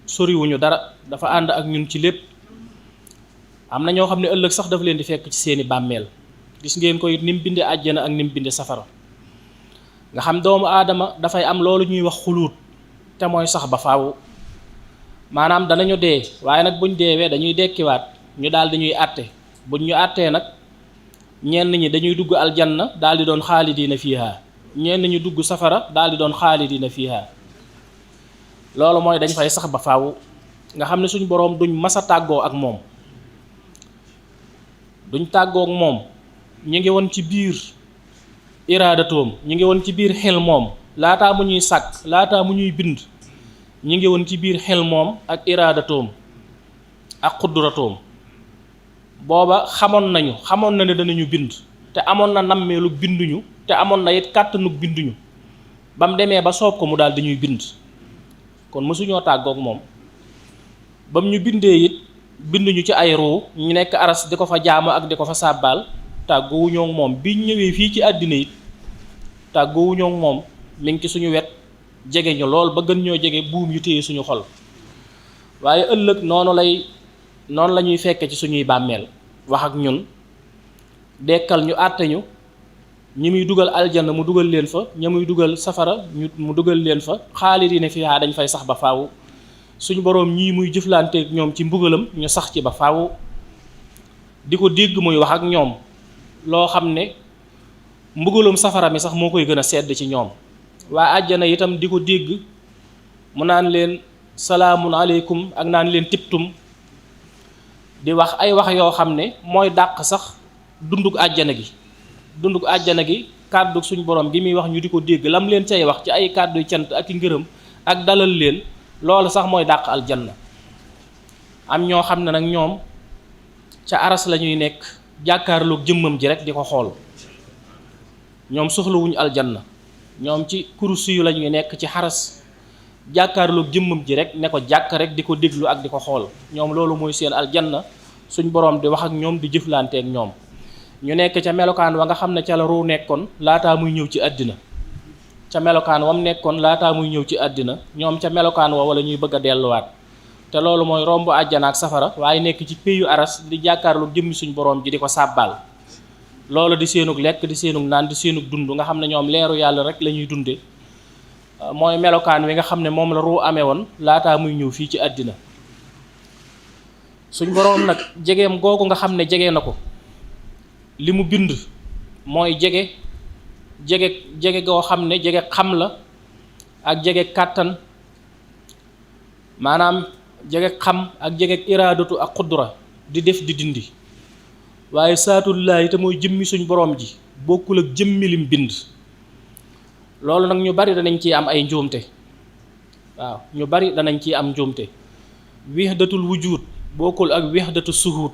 soriwuñu dara dafa ànd ak ñun ci lépp. am na ñoo xam ne ëllëg sax dafa leen di fekk ci seeni bàmmeel gis ngeen ko it ni mu bindee àjjana ak ni mu bindee safara nga xam doomu aadama dafay am loolu ñuy wax xuluut te mooy sax ba faaw maanaam danañu dee waaye nag buñ deewee dañuy dekkiwaat ñu daal di ñuy àtte buñ ñu àttee nag ñenn ñi dañuy dugg aljanna daal di doon xaalidiina fiiha ñenn ñi dugg safara daal di doon xaalidiina fiiha loolu mooy dañ fay sax ba faaw nga xam ne suñ boroom duñ mas a tàggoo ak moom duñ tàggoo ak moom ñu ngi woon ci biir iraadatoom ñu ngi woon ci biir xel moom laataa mu ñuy sàkk laataa mu ñuy bind ñu ngi woon ci biir xel moom ak iraadatoom ak xudratoom booba xamoon na ne danañu bind te amoon na nammeelu binduñu te amoon na it kàttanu binduñu ba mu demee ba soob ko mu daal dañuy bind kon mësuñoo tàggook moom ba mu ñu bindee it binduñu ci ay ruu ñu nekk aras di ko fa jaamu ak di ko fa sàbbaal tàggoowuñoo ak moom bi ñëwee fii ci àddina it tàggoowuñoo ak moom mi ngi ci suñu wet jege ñu lool ba gën ñoo jege buum yu téye suñu xol waaye ëllëg noonu la ñuy fekke ci suñuy bàmmeel wax ak ñun dekkal ñu àtte ñu ñi muy dugal aljanna mu dugal leen fa ña muy dugal safara mu dugal leen fa xaalidiina fiihaa dañ fay sax ba faaw suñu boroom ñii muy jëflanteek ñoom ci mbugalam ñu sax ci ba faaw di ko dégg muy wax ak ñoom loo xam ne mbugalum safara mi sax moo koy gën a sedd ci ñoom waa àjjana itam di ko dégg mu naan leen salaamun aleykum ak naan leen tibtum di wax ay wax yoo xam ne mooy dàq sax dunduk àjjana gi kàddu suñu borom gi muy wax ñu di ko dégg lam leen cay wax ci ay kàddu cant ak i ngërëm ak dalal leen loolu sax mooy dàq aljanna am ñoo xam ne nag ñoom ca aras la ñuy nekk jàkkaarloog jëmmam ji rek di ko xool, ñoom soxlawuñu aljanna, ñoom ci kursi yu la ñuy nekk ci xaras jàkkaarloog jëmmam ji rek ne ko jàkk rek di ko déglu ak di ko xool. ñoom loolu mooy seen aljanna, suñ boroom di wax ak ñoom di jëflanteek ñoom. ñu nekk ca melokaan wa nga xam ne ca la ruu nekkoon laataa muy ñëw ci àddina, ca melokaan wam nekkoon laataa muy ñëw ci àddina, ñoom ca melokaan wa wala ñuy bëgg a delluwaat. te loolu mooy romb àjjana ak safara waaye nekk ci péyu aras di jàkkaarloog jëmmi suñ boroom ji di ko sàbbaal. loolu di seenug lekk, di seenug naan, di seenug dund, nga xam ne ñoom leeru yàlla rek la ñuy dunde. mooy melokaan wi nga xam ne moom la ruu amee woon laataa muy ñëw fii ci àddina. suñ boroom nag jegeem googu nga xam ne jege na ko, li mu bind mooy jege goo xam ne jege xam la ak jege kàttan, maanaam jege xam ak jege iraadatu ak xudra di def di dindi. waaye saatullaahi te mooy jëmmi suñ boroom ji bokkul ak jëmmi lim bind. loolu nag ñu bari danañ ciy am ay njuumte, waaw ñu bari danañ ciy am njuumte. wihdatul wujud bokkul ak wihdatu suhud.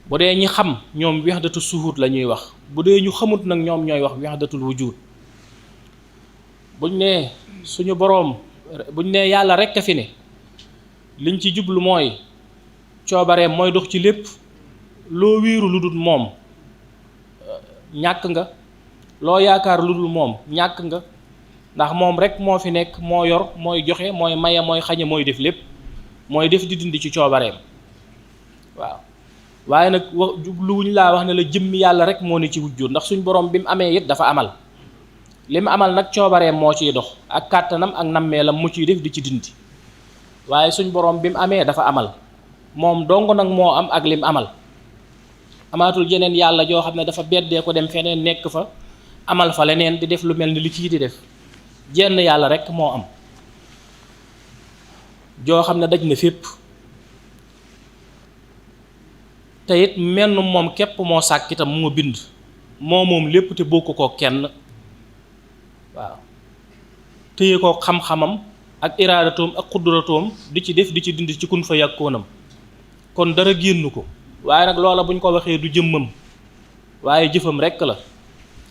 bu dee ñi xam ñoom wihdatu suhud la ñuy wax, bu dee ñu xamut nag ñoom ñooy wax wihdatul wujud. buñ nee suñu boroom, buñ nee yàlla rekk a fi ne, liñ ci jublu mooy coobareem mooy dox ci lépp. loo wéeru lu dul moom ñàkk nga, loo yaakaar lu dul moom ñàkk nga, ndax moom rek moo fi nekk, moo yor, mooy joxe, mooy maye, mooy xañe, mooy def lépp, mooy def di dindi ci coobareem. waaw waaye nag jubluwuñ laa wax ne la jëmmi yàlla rek moo ne ci wujjóot, ndax suñ boroom bi mu amee it dafa amal. li mu amal nag coobareem moo ciy dox ak kàttanam ak nammeelam mu ciy def di ci dindi. waaye suñ boroom bi mu amee dafa amal, moom dong nag moo am ak lim amal. amaatul jeneen yàlla joo xam ne dafa beddee ko dem feneen nekk fa amal fa leneen di def lu mel ni li kii di def. jenn yàlla rek moo am, joo xam ne daj na fépp. te it menn moom képp moo sàkk itam moo bind, moo moom lépp te bokk ko kenn. waaw téye ko xam-xamam ak iraadatoom ak xudratoom di ci def di ci dindi ci kun fa yàkkoonam, kon dara génn ko. waaye nag loola buñ ko waxee du jëmmam waaye jëfam rekk la,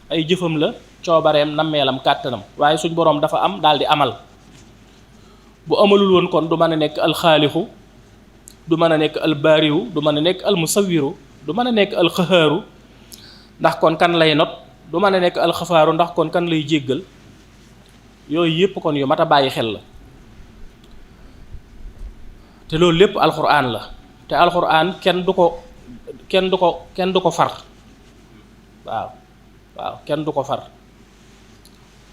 ay jëfam la, coobareem, nammeelam, kàttanam. waaye suñ boroom dafa am daal di amal. bu amalul woon kon du mën a nekk alxaalixu, du mën a nekk albaariwu, du mën a nekk almusawiru, du mën a nekk alxahaaru, ndax kon kan lay not. du mën a nekk alxafaaru, ndax kon kan lay jéggal. yooyu yépp kon yu mat a bàyyi xel la. te loolu lépp alxuraan la, te alxuraan kenn du ko far. waaw kenn du ko far,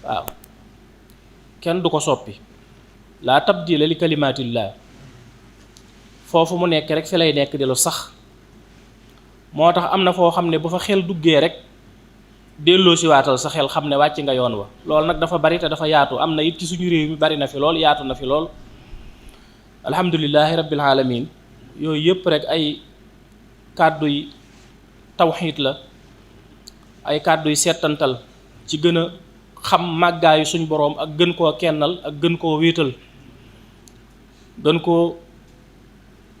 waaw kenn du ko soppi. laa tabdila li kalimatillah, foofu mu nekk rek fi lay nekk di lu sax. moo tax am na foo xam ne bu fa xel duggee rek delloo si waatal sa xel xam ne wàcc nga yoon wa. loolu nag dafa bari te dafa yaatu, am na it ci suñu réew mi bari na fi lool, yaatu na fi lool. alhamdulillahi rabbil alamin. yooyu yëpp rek ay kàddu yi tawxiid la, ay kàddu yi settantal ci gën a xam màggaayu suñ boroom ak gën koo kennal ak gën koo wéetal, gën koo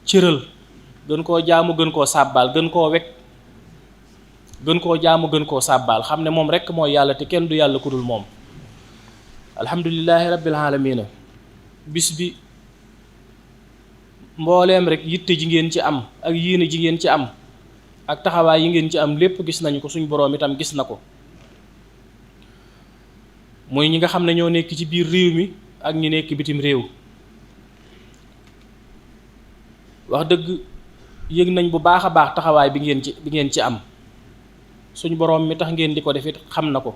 cëral, gën koo jaamu, gën koo sàbbaal, gën koo wekk, gën koo jaamu, gën koo sàbbaal, xam ne moom rekk mooy yàlla te kenn du yàlla ku dul moom. alhamdulillahi rabbil alamina. bis bi mbooleem rek yitte ji ngeen ci am ak yéene ji ngeen ci am ak taxawaay yi ngeen ci am lépp gis nañu ko, suñ boroom itam gis na ko. muy ñi nga xam ne ñoo nekk ci biir réew mi ak ñi nekk bitim réew. wax dëgg yëg nañ bu baax a baax taxawaay bi ngeen ci am. suñ boroom mi tax ngeen di ko def it xam na ko.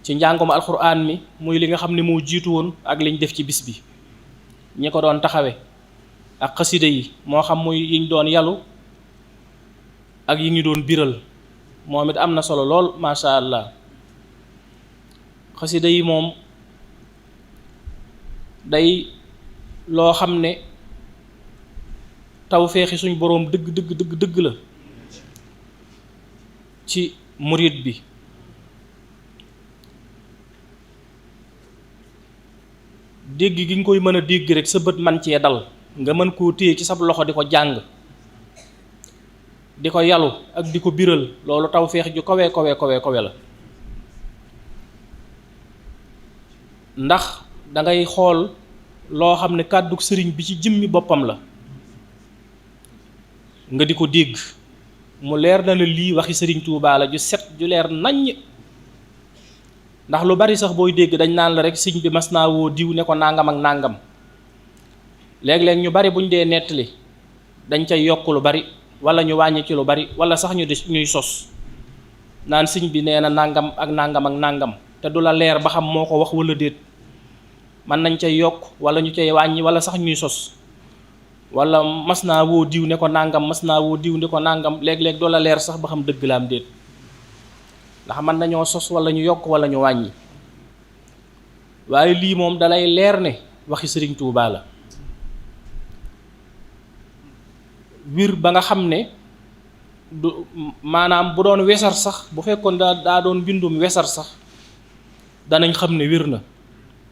ci njàngum alxuraan mi muy li nga xam ne moo jiitu woon ak liñ def ci bis bi, ñi ko doon taxawe ak xasida yi, moo xam muy yiñ doon yalu ak yi ñu doon biral, moom it am na solo lool masha Allah. xasida yi moom day loo xam ne tawféexi suñ boroom dëgg la ci murid bi. dégg gi nga koy mën a dégg rek sa bët man cee dal nga mën koo téye ci sa loxo di ko jàng di ko yalu ak di ko biral loolu tawféex ju kawe la ndax dangay xool loo xam ne kàddu sëriñ bi ci jëmmi boppam la nga di ko dégg mu leer na ne lii waxi sëriñ Tuubaa la ju set ju leer naññ. ndax lu bari sax booy dégg dañ naan la rek sëñ bi mas naa woo diw ne ko nangam ak nangam léeg-léeg ñu bari buñ dee nettali dañ cay yokk lu bari wala ñu wàññi ci lu bari wala sax ñuy sos naan sëñ bi nee na nangam ak nangam ak nangam te du la leer ba xam moo ko wax wala déet mën nañ cay yokk wala ñu cay wàññi wala sax ñuy sos wala mas naa woo diw ne ko nangam mas naa woo diw ne ko nangam léeg-léeg du la leer sax ba xam dëgg la am déet ndax mën nañoo sos wala ñu yokk wala ñu wàññi waaye lii moom dalay leer ne waxi sëriñ Tuubaa la wir ba nga xam ne du maanaam bu doon wesar sax bu fekkoon daa doon bindum wesar sax danañ xam ne wir na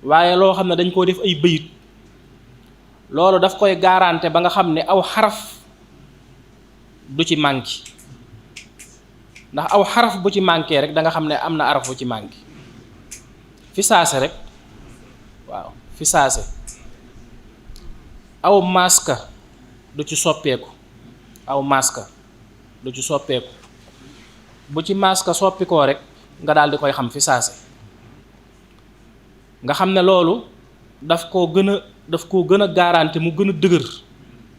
waaye loo xam ne dañ koo def ay bëyit loolu daf koy garanté ba nga xam ne aw xaraf du ci manqué ndax aw xaraf bu ci manqué rek da nga xam ne am na araf bu ci manqué fi saase rek waaw fi saase aw maska du ci soppeeku aw maska du ci soppeeku bu ci maska soppikoo rek nga daal di koy xam fi saase nga xam ne loolu daf koo gën a garanti mu gën a dëgër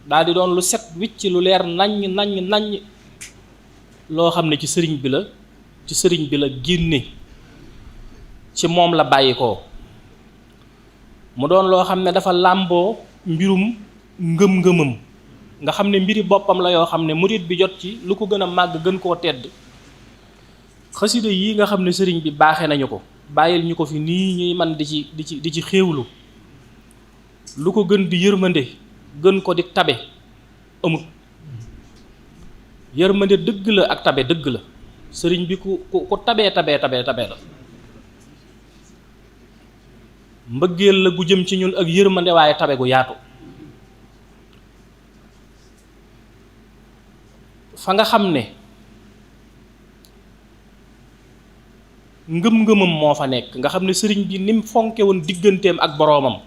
daal di doon lu set wicc lu leer naññ loo xam ne ci sëriñ bi la génne ci moom la bàyyi ko mu doon loo xam ne dafa làmboo mbirum ngëm-ngëmam nga xam ne mbiri boppam la yoo xam ne murit bi jot ci lu ko gën a màgg gën koo tedd xasida yi nga xam ne sëriñ bi baaxee nañu ko bàyyil ñu ko fi nii ñuy man di ci xéewlu lu ko gën di yërmande gën ko di tabe amut yërmande dëgg la ak tabe dëgg la sëriñ bi ku tabee la mbëggeel la gu jëm ci ñun ak yërmande waaye tabe gu yaatu fa nga xam ne ngëm-ngëmam moo fa nekk nga xam ne sëriñ bi nim fonke woon digganteem ak boroomam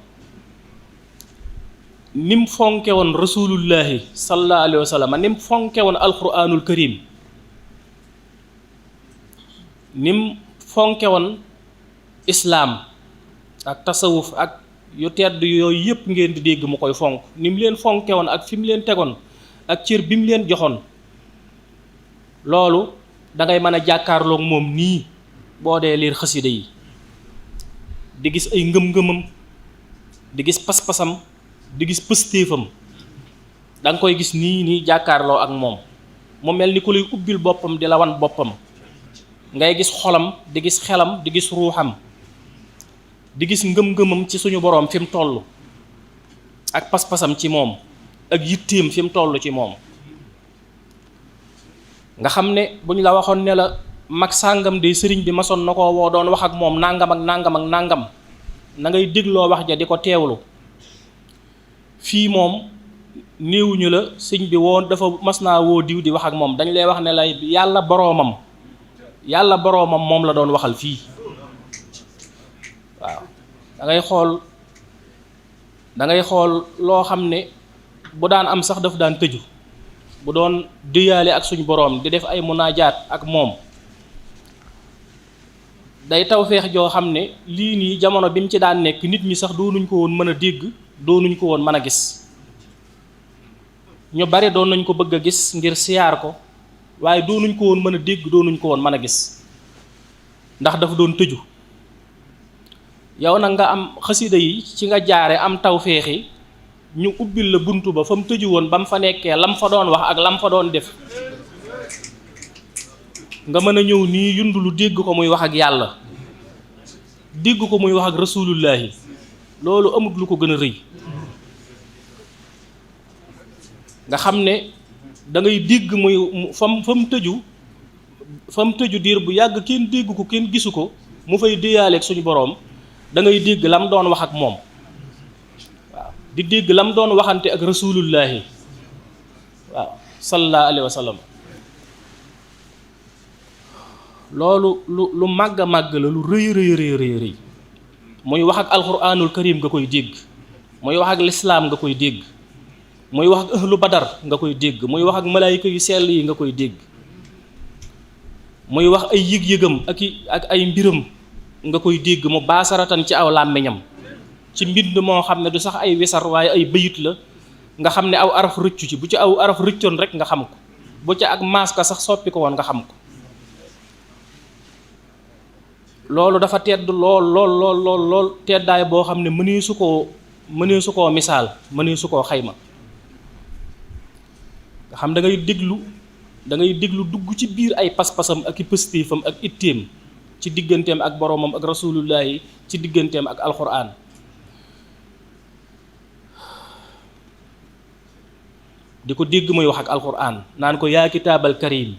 nim fonke woon rasulullahi sallallahu alayhi wa sallam nim fonke woon alquranul karim nim fonke woon islaam ak tasawuf ak yu tedd yooyu yëpp ngeen di dégg mu koy fonk nim leen fonke woon ak fi mu leen tegoon ak cër bi mu leen joxoon loolu dangay mën a jàkkaarloog moom nii boo dee liir xasida yi di gis ay ngëm-ngëmam di gis pas-pasam di gis pëstéefam da nga koy gis nii jàkkaarloo ak moom mu mel ni ku lay ubbil boppam di la wan boppam ngay gis xolam di gis xelam di gis ruuxam di gis ngëm-ngëmam ci suñu boroom fi mu toll ak pas-pasam ci moom ak yitteem fi mu toll ci moom nga xam ne bu ñu la waxoon ne la mag sàngam de sëriñ bi masoon na ko woo doon wax ak moom nangam ak nangam ak nangam na ngay dégloo wax ja di ko teewlu fii moom néewuñu la sëñ bi woon dafa mas naa woo diw di wax ak moom dañ lay wax ne la yàlla boroomam moom la doon waxal fii waaw da ngay xool loo xam ne bu daan am sax daf daan tëju bu doon déyaale ak suñu boroom di def ay munaajaat ak moom day tawfeex joo xam ne lii nii jamono bi mu ci daan nekk nit ñi sax doonuñ ko woon mën a dégg doonuñ ko woon mën a gis ñu bari doon nañ ko bëgg a gis ngir siyaar ko waaye doonuñ ko woon mën a dégg doonuñ ko woon mën a gis ndax dafa doon tëju yow nag nga am xasida yi ci nga jaare am tawfeexi ñu ubbil la buntu ba fa mu tëju woon ba mu fa nekkee lam fa doon wax ak lam fa doon def nga mën a ñëw nii yundulu dégg ko muy wax ak yàlla dégg ko muy wax ak rasulullahi loolu amut lu ko gën a rëy nga xam ne da ngay dégg muy fa mu tëju diir bu yàgg kenn dégg ko kenn gisu ko mu fay déyaaleeg suñu boroom da ngay dégg lam doon wax ak moom di dégg lam doon waxante ak rasulullahi waaw sallallahu alayhi wa sallam. loolu lu màgg a màgg la, lu rëy rëy muy wax ak alquranul karim nga koy dégg, muy wax ak lislaam nga koy dégg, muy wax ak ahlu badar nga koy dégg, muy wax ak malaayika yu sell yi nga koy dégg, muy wax ay yëg-yëgam ak ay mbiram nga koy dégg mu baasaratan ci aw làmmiñam ci mbind moo xam ne du sax ay wisar waaye ay bayit la nga xam ne aw araf rëccu ci, bu ci aw araf rëccoon rek nga xam ko, bu ca ak maas ka sax soppi ko woon nga xam ko. loolu dafa tedd lool teddaay boo xam ne mënee su koo misaal, mënee su koo xayma. nga xam da ngay déglu dugg ci biir ay pas-pasam ak i pëstéefam ak itteem ci digganteem ak boroomam ak rasulullahi, ci digganteem ak alxuraan. di ko dégg muy wax ak alxuraan naan ko yaa kitaabal karim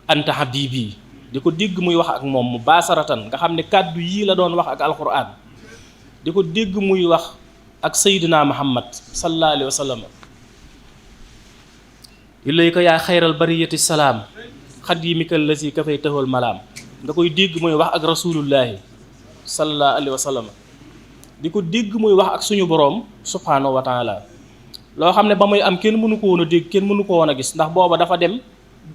anta habibi, di ko dégg muy wax ak moom mu baasaratan nga xam ne kàddu yii la doon wax ak alxuraan. di ko dégg muy wax ak sayyidina muhammad sallallahu alayhi wa sallam. ilayka yaa xayral bariyati salaam xadimika allazi kafay taxul malaam, nga koy dégg muy wax ak rasulullahi sallallahu alayhi wa sallam. di ko dégg muy wax ak suñu boroom subhanahu wa taala, loo xam ne ba muy am kenn mënu ko woon a dégg, kenn mënu ko woon a gis, ndax booba dafa dem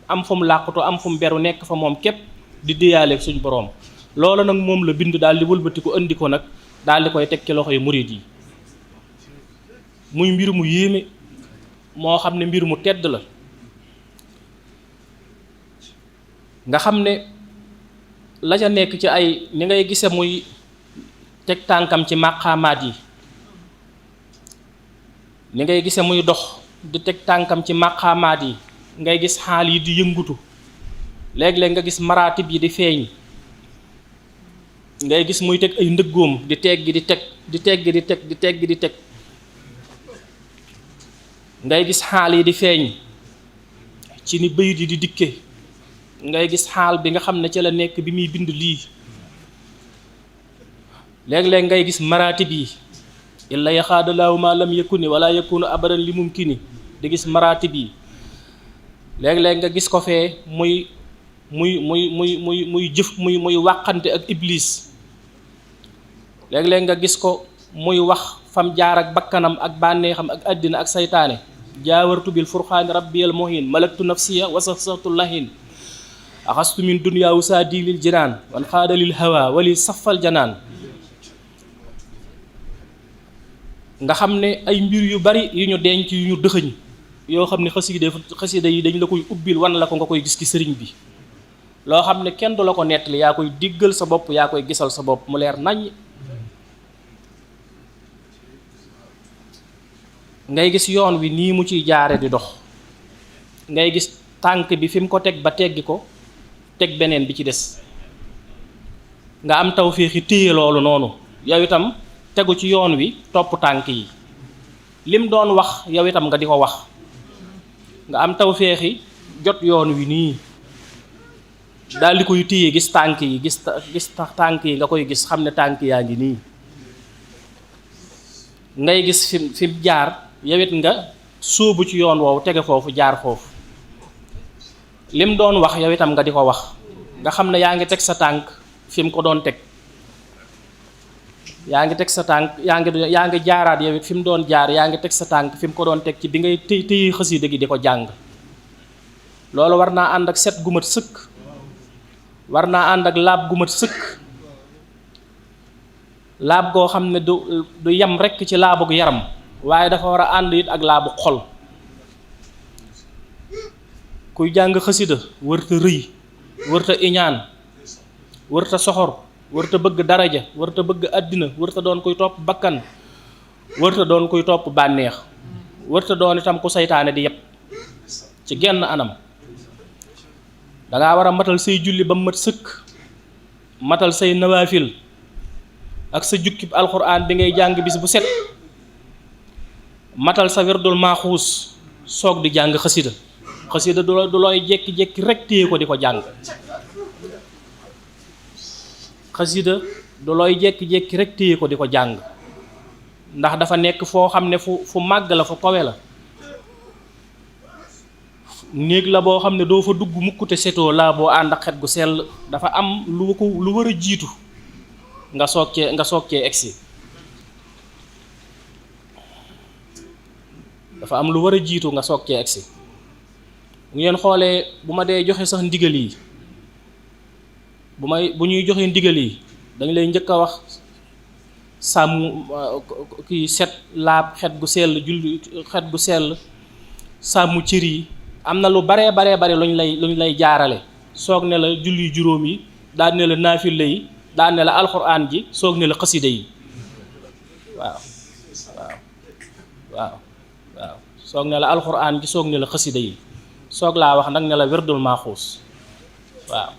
am fu mu làqutu, am fu mu beru nekk fa moom képp di déyaaleeg suñu boroom. loolu nag moom la bind daal di wëlbati ko indi ko nag daal di koy teg ci loxo yi murid yi, muy mbir mu yéeme moo xam ne mbir mu tedd la. nga xam ne la ca nekk ci ay ni ngay gise muy teg tànkam ci màqaamaat yi, ni ngay gise muy dox di teg tànkam ci màqaamaat yi, ngay gis xaal yi di yëngutu, léeg-léeg nga gis maraatib yi di feeñ, ngay gis muy teg ay ndëggoom di teggi di teg di teggi di teg di teggi di teg, ngay gis xaal yi di feeñ ci ni bayit yi di dikke, ngay gis xaal bi nga xam ne ci la nekk bi muy bind lii. léeg-léeg ngay gis maraatib yi illa yaxaadalaahu ma lam yakuni wala yakunu abadan li mumkini, di gis maraatib yi. léeg-léeg nga gis ko fee muy jëf muy wàqante ak iblis. léeg-léeg nga gis ko muy wax fam jaar ak bakkanam ak bànneexam ak àddina ak saytaane. jaawartu bil furxaani rabbiyal muhin malaktu nafsiya wasasatu lahin axastu min dunya usaadi lil jinaan wan xaadalil hawa wali safal janaan. nga xam ne ay mbir yu bari yu ñu denc yu ñu dëxëñ yoo xam ne xasida yi dañ la koy ubbil wan la ko nga koy gis ci sëriñ bi, loo xam ne kenn du la ko nettali, yaa koy diggal sa bopp, yaa koy gisal sa bopp mu leer naññ. ngay gis yoon wi nii mu ciy jaare di dox, ngay gis tànk bi fi mu ko teg ba teggi ko, teg beneen bi ci des, nga am tawféexi téye loolu noonu, yow itam tegu ci yoon wi topp tànk yi, lim doon wax yow itam nga di ko wax, nga am tawféexi jot yoon wi nii daal di koy téye, gis tànk yi, gis tànk yi nga koy gis xam ne tànk yaa ngi nii, ngay gis fi jaar yow it nga sóobu ci yoon woowu tege foofu jaar foofu, lim doon wax yow itam nga di ko wax, nga xam ne yaa ngi teg sa tànk fi mu ko doon teg, yaa ngi teg sa tànk yaa ngi jaaraat yow it fi mu doon jaar, yaa ngi teg sa tànk fi mu ko doon teg ci bi ngay téye xasida gi di ko jàng. loolu war naa ànd ak set gu mat sëkk, war naa ànd ak laab gu mat sëkk, laab goo xam ne du yem rekk ci laabug yaram, waaye dafa war a ànd it ak laabu xol. kuy jàng xasida wërta rëy, wërta iñaan, wërta soxor, wërta bëgg daraja, wërta bëgg àddina, wërta doon kuy topp bakkan, wërta doon kuy topp bànneex, wërta doon itam ku saytaane di yépp ci genn anam. dangaa war a matal say julli ba mat sëkk, matal say nawaafil ak sa jukkib alxuraan bi ngay jàng bis bu set, matal sa werdul maaxuus soog di jàng xasida. xasida du looy jekki-jekki rek téye ko di ko jàng, xasida du looy jekki-jekki rek téye ko di ko jàng, ndax dafa nekk foo xam ne fu màgg la fu kawe la néeg la boo xam ne doo fa dugg mukk te setoo laa boo ànd ak xet gu sell dafa am lu war a jiitu nga soog cee egsi dafa am lu war a jiitu nga soog cee egsi bu ngeen xoolee bu ma dee joxe sax ndigal yi bu ñuy joxe ndigal yi dañ lay njëkk a wax sàmm kii set laab xet gu sell julli xet gu sell sàmm cër yi am na lu baree bari luñ lay jaarale soog ne la julli juróom yi daan ne la naafila yi daan ne la alxuraan ji soog ne la xasida yi waaw soog ne la alxuraan ji soog ne la xasida yi soog laa wax nag ne la werdul maaxuus waaw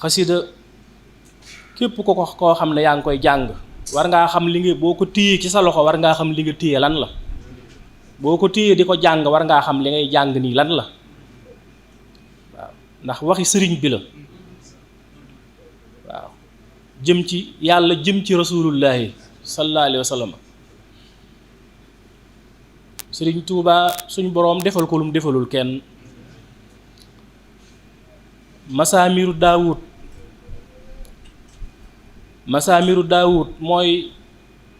xasida képp koo xam ne yaa ngi koy jàng war ngaa xam li nga boo ko téyee ci sa loxo war ngaa xam li nga téye lan la boo ko téyee di ko jàng war ngaa xam li ngay jàng nii lan la waaw ndax waxi sëriñ bi la waaw jëm ci yàlla jëm ci rasulullahi sallallahu alayhi wa sallam sëriñ Tuubaa suñ boroom defal ko lu mu defalul kenn masaamiru daawud mooy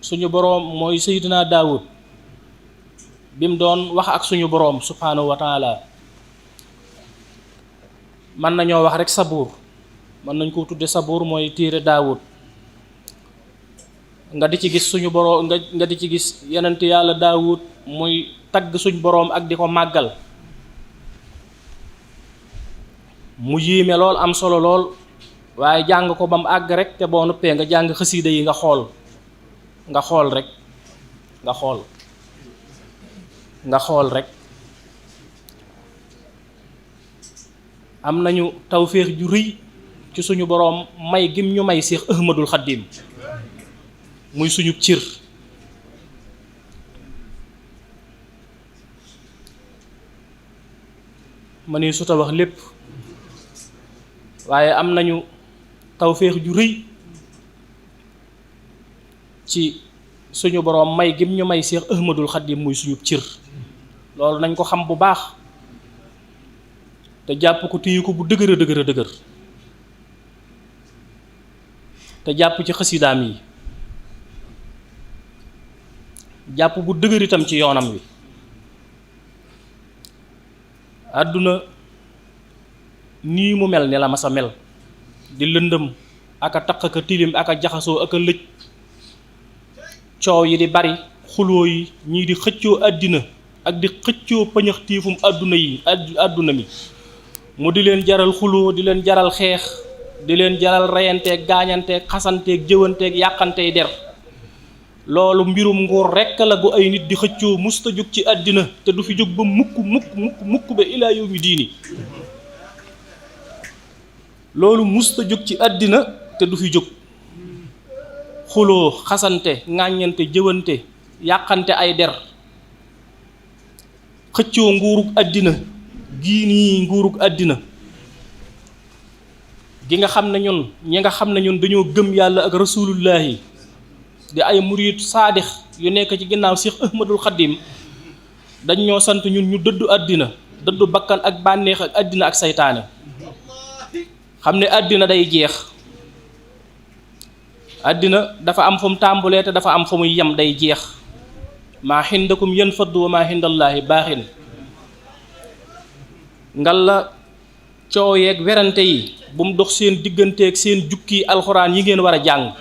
suñu boroom mooy sayyidina daawud bi mu doon wax ak suñu boroom subhaanahu wa taala mën nañoo wax rek sabuur mën nañ ko tudde sabuur mooy téere daawud nga di ci gis suñu boroom nga di ci gis yenent yàlla daawud muy tagg suñ boroom ak di ko màggal mu yéeme lool am solo lool waaye jàng ko ba mu àgg rek te boo noppee nga jàng xasiida yi nga xool rek nga xool rek am nañu tawféex ju rëy ci suñu boroom may gim ñu may Seex Ahmadul Xaddim muy suñu cër ma ne su ta wax lépp waaye am nañu tawféex ju rëy ci suñu boroom may gim ñu may Seex Ahmadul Xaddim muy suñu cër loolu nañ ko xam bu baax te jàpp ko téye ko bu dëgër te jàpp ci xasidaam yi jàpp bu dëgër itam ci yoonam wi àdduna nii mu mel ni la masa mel di lëndëm aka taq aka tilim aka jaxasoo aka lëj coow yi di bari xuloo yi ñii di xëccoo àddina ak di xëccoo pëñax tiifum àdduna mi mu di leen jaral xuloo di leen jaral xeex di leen jaral reyanteeg gaañanteeg xasanteeg jëwanteeg yàqantey der loolu mbirum nguur rekk la gu ay nit di xëccoo musta jóg ci àddina te du fi jóg ba mukk ba ilaa yawmi diini loolu musta jóg ci àddina te du fi jóg xuloo xasante ŋàññante jëwante yàqante ay der xëccoo nguurug àddina gii nii nguurug àddina gi nga xam ne ñi nga xam ne ñun dañoo gëm yàlla ak rasulullahi di ay murid saadix yu nekk ci ginnaaw Seex Ahmadul Xaddim dañ ñoo sant ñun ñu dëddu àddina dëddu bakkan ak bànneex ak àddina ak saytaane xam ne àddina day jeex àddina dafa am fu mu tàmbulee te dafa am fu muy yem day jeex maa xindakum yanfaddu wa maa xindallaahi baaxin ngal la coow yeeg werante yi bu mu dox seen digganteeg seen jukki alxuraan yi ngeen war a jàng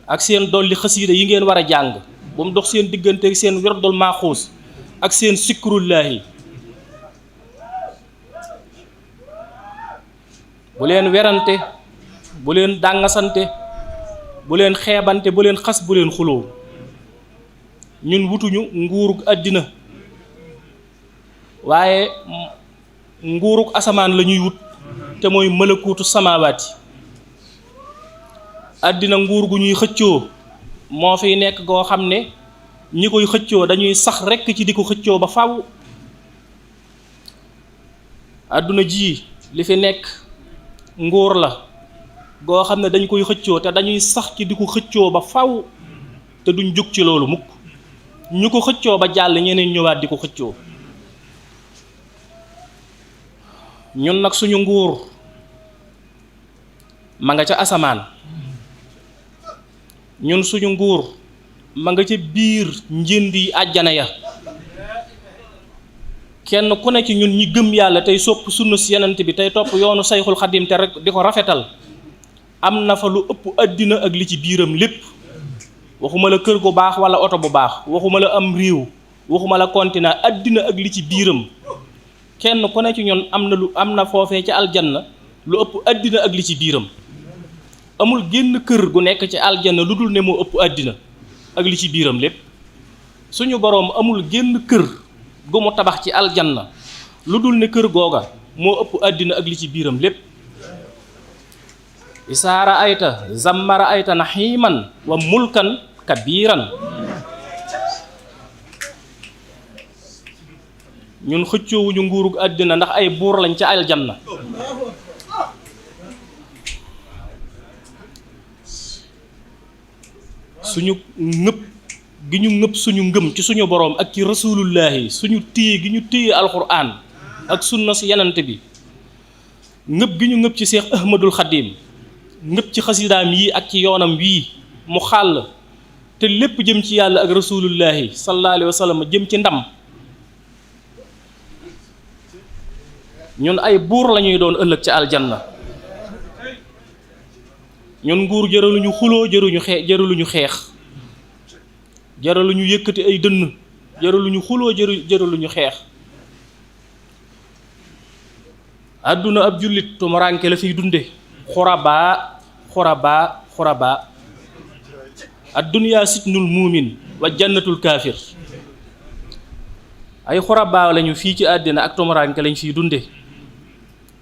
ak seen dolli xasiida yi ngeen war a jàng bu mu dox seen digganteeg seen werdul maaxuus ak seen sikrullaahi bu leen werante bu leen dàngasante bu leen xeebante bu leen xas bu leen xuloo ñun wutuñu nguurug àddina waaye nguurug asamaan la ñuy wut te mooy malakuutu samaawaati àddina nguur gu ñuy xëccoo moo fiy nekk goo xam ne ñi koy xëccoo dañuy sax rekk ci di ko xëccoo ba faw àdduna ji li fi nekk nguur la goo xam ne dañ koy xëccoo te dañuy sax ci di ko xëccoo ba faw te duñ jóg ci loolu mukk. ñu ko xëccoo ba jàll ñeneen ñëwaat di ko xëccoo. ñun nag suñu nguur ma nga ca asamaan, ñun suñu nguur ma nga ca biir njënd yi àjjana ya. kenn ku ne ci ñun ñi gëm yàlla tey sopp sunna si yenant bi tey topp yoonu sayxul xadim te rek di ko rafetal, am na fa lu ëpp àddina ak li ci biiram lépp. waxuma la kër gu baax wala oto bu baax, waxuma la am réew, waxuma la continent, àddina ak li ci biiram. kenn ku ne ci ñun am na foofee ci aljanna lu ëpp àddina ak li ci biiram. amul génn kër gu nekk ci aljanna lu dul ne moo ëpp àddina ak li ci biiram lépp. suñu boroom amul génn kër gu mu tabax ci aljanna lu dul ne kër googa moo ëpp àddina ak li ci biiram lépp. isaara ayta zammara ayta naxiiman wa mulkan kabiiran. ñun xëccoowuñu nguurug àddina ndax ay buur lañ ca aljanna. suñu ngëpp gi ñu ngëpp suñu ngëm ci suñu boroom ak ci rasulullahi, suñu téye gi ñu téye alxuraan ak sunna si yenant bi, ngëpp gi ñu ngëpp ci Seex Ahmadul Xadim, ngëpp ci xasidaam yi ak ci yoonam wii mu xàll te lépp jëm ci yàlla ak rasulullahi sallallahu alayhi wa sallam, jëm ci ndam. ñun ay buur lañuy doon ëllëg ci aljanna. ñun nguur jëraluñu xuloo, jëraluñu xeex, jëraluñu yëkkati ay dënn, jëraluñu xuloo, jëraluñu xeex. àdduna ab jullit tumuraanke la fiy dunde. xurabaa ad-dunya sijnul muumin wa jannatul kaafir. ay xurabaa lañu fii ci àddina ak tumuraanke lañ fiy dunde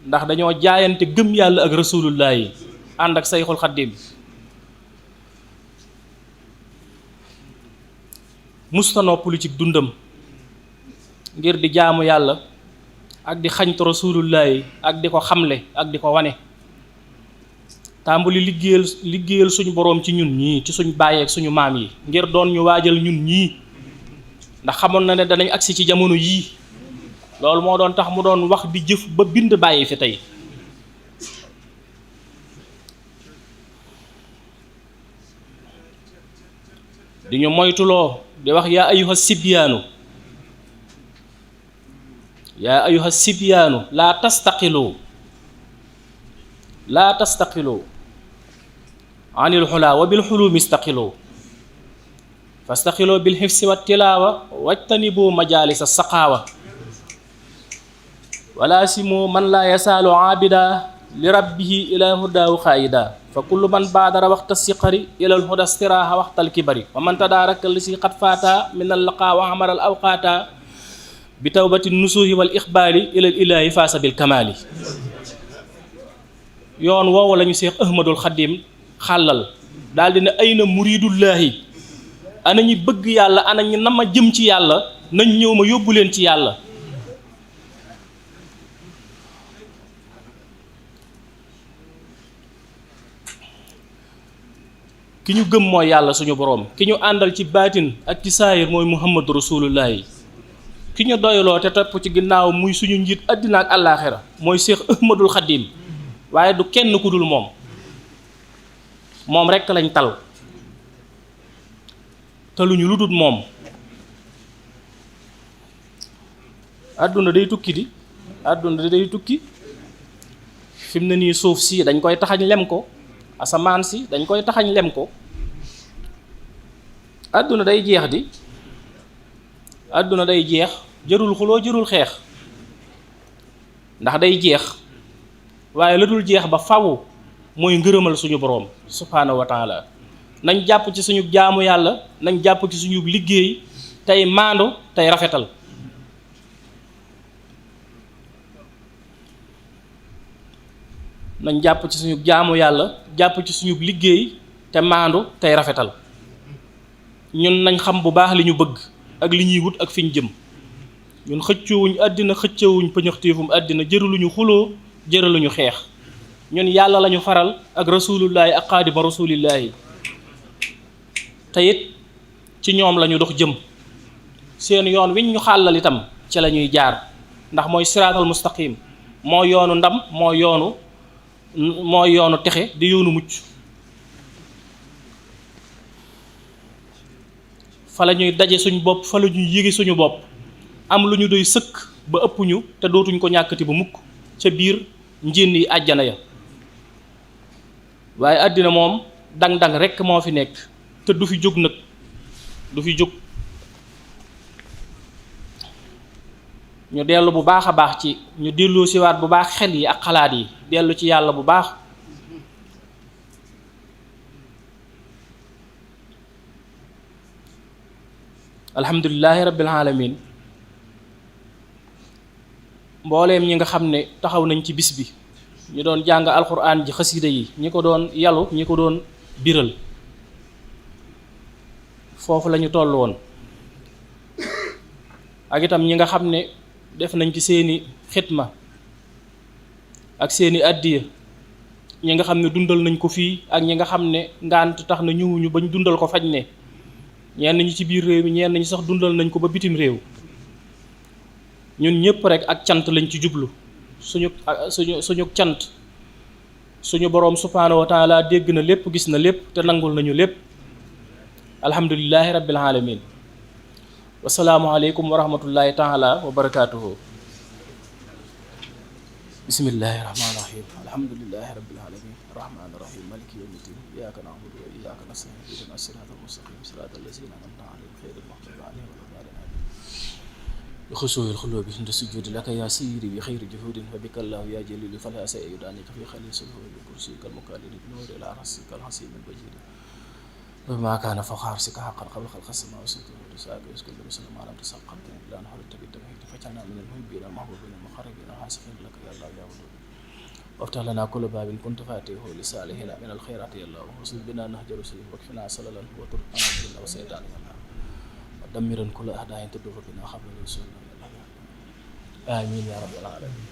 ndax dañoo jaayante gëm yàlla ak rasulullah yi ànd ak sayxul xaddim. mustanoo politique dundam ngir di jaamu yàlla ak di xañtu rasulullah yi ak di ko xamle ak di ko wane. tàmbali liggéeyal suñu boroom ci ñun ñii, ci suñu bàyyi ak suñu maam yi, ngir doon ñu waajal ñun ñii. ndax xamoon na ne danañ agsi ci jamono yii. loolu moo doon tax mu doon wax di jëf ba bind bàyyi fi tey. di ñu moytuloo di wax yaa ayuha sibyaanu laa tastaqilu anil xulaa wa bil xulumi istaqilu fastaqilu bil xifsi wa tilaawa wajtanibu majalisa saqaawa wala simu man laa yasaalu aabida li rabbihi ila hudaahu xaayida fa kullu man baadara waxta siqari ilal huda stiraaha waxtal kibari wa man tadaaraka li si xat faata min al laqaa wa amaral awqaata bi tawbati nusuuhi wal ixbaali ilal ilaahi faasa bil kamaali. yoon woowu lañu Seex Ahmadul Xadim xàllal daal di ne ay na muridullaahi, ana ñi bëgg yàlla, ana ñi nama jëm ci yàlla, nañ ñëw ma yóbbu leen ci yàlla. ki ñu gëm mooy yàlla suñu boroom, ki ñu àndal ci baatin ak ci saayir mooy muhammadu rasulullahi, ki ñu doyloo te topp ci ginnaaw muy suñu njiit àddina ak àllaaxira mooy Seex Ahmadul Xadim. waaye du kenn ku dul moom rekk lañ tal, taluñu lu dul moom. àdduna day tukki fi mu ne nii suuf si dañ koy taxañ lem ko, asamaan si dañ koy taxañ lem ko. àdduna day jeex àdduna day jeex, jërul xuloo jërul xeex ndax day jeex. waaye la dul jeex ba faw mooy ngërëmal suñu boroom subhaanahu wa taala. nañ jàpp ci suñu jaamu yàlla, nañ jàpp ci suñu liggéey tey maandu tey rafetal. nañ jàpp ci suñu jaamu yàlla, jàpp ci suñu liggéey te maandu tey rafetal. ñun nañ xam bu baax li ñu bëgg ak li ñuy wut ak fi ñu jëm. ñun xëccoowuñ àddina, xëccoowuñ pëñëxtéefum àddina, jëraluñu xuloo, jëraluñu xeex. ñun yàlla lañu faral ak rasulullahi ak xaadima rasulillahi te it ci ñoom lañu dox jëm seen yoon wiñ ñu xàllal itam ci la ñuy jaar ndax mooy siraatal mustaqim moo yoonu ndam moo yoonu texe di yoonu mucc fa la ñuy daje suñu bopp fa la ñuy yéege suñu bopp am lu ñu doy sëkk ba ëpp ñu te dootuñ ko ñàkkati ba mukk ca biir njéen yi àjjana ya waaye àddina moom dang-dang rekk moo fi nekk te du fi jóg nag du fi jóg ñu dellu bu baax a baax ci ñu delloo siwaat bu baax xel yi ak xalaat yi dellu ci yàlla bu baax alhamdulillahi rabbil alamin mbooleem ñi nga xam ne taxaw nañ ci bis bi ñu doon jàng alquran ji xasida yi ñi ko doon yalu ñi ko doon biral foofu la ñu toll woon ak itam ñi nga xam ne def nañ ci seeni xitma ak seeni addiya ñi nga xam ne dundal nañ ko fii ak ñi nga xam ne ngant tax na ñëwuñu bañ dundal ko fañ ne ñenn ñi ci biir réew mi ñenn ñi sax dundal nañ ko ba bitim réew ñun ñëpp rek ak cant lañ ci jublu suñu cant suñu boroom subhaanahu wa taala dégg na lépp gis na lépp te nangul nañu lépp alhamdulillahi rabbil alamin wasalaamu aleykum wa rahmatullahi taala wa barakaatuhu bismillahi rahmaani rahim alhamdulillahi rabbil alamin rahmaani rahim maliki yawmi ddin iyyaka na'budu wa iyyaka nasta'in ihdina siratal mustaqim siratal lazina an'amta alayhim ghayril maghdubi alayhim wa lad-dallin بخشوع القلوب عند السجود لك يا سيدي بخير جهود وبك الله يا جليل فلا سيدانك في خليل سلوه بكرسيك المكالل بنور الى راسك الحسين البجيل وما كان فوق عرشك حقا قبل خلق السماء والارض ورسالك يسكن بسلام على تسقط لا نحل بالتوحيد فجعلنا من المحبين المحبوبين المقربين الحاسقين لك يا الله يا ولد وافتح لنا كل باب كنت فاتحه لصالحين من الخيرات يا الله وصل بنا نهج رسلك واكفنا سللا وتركنا الجن والشيطان يا الله ودمرا كل اعداء تدور بنا قبل الرسول آمين يا رب العالمين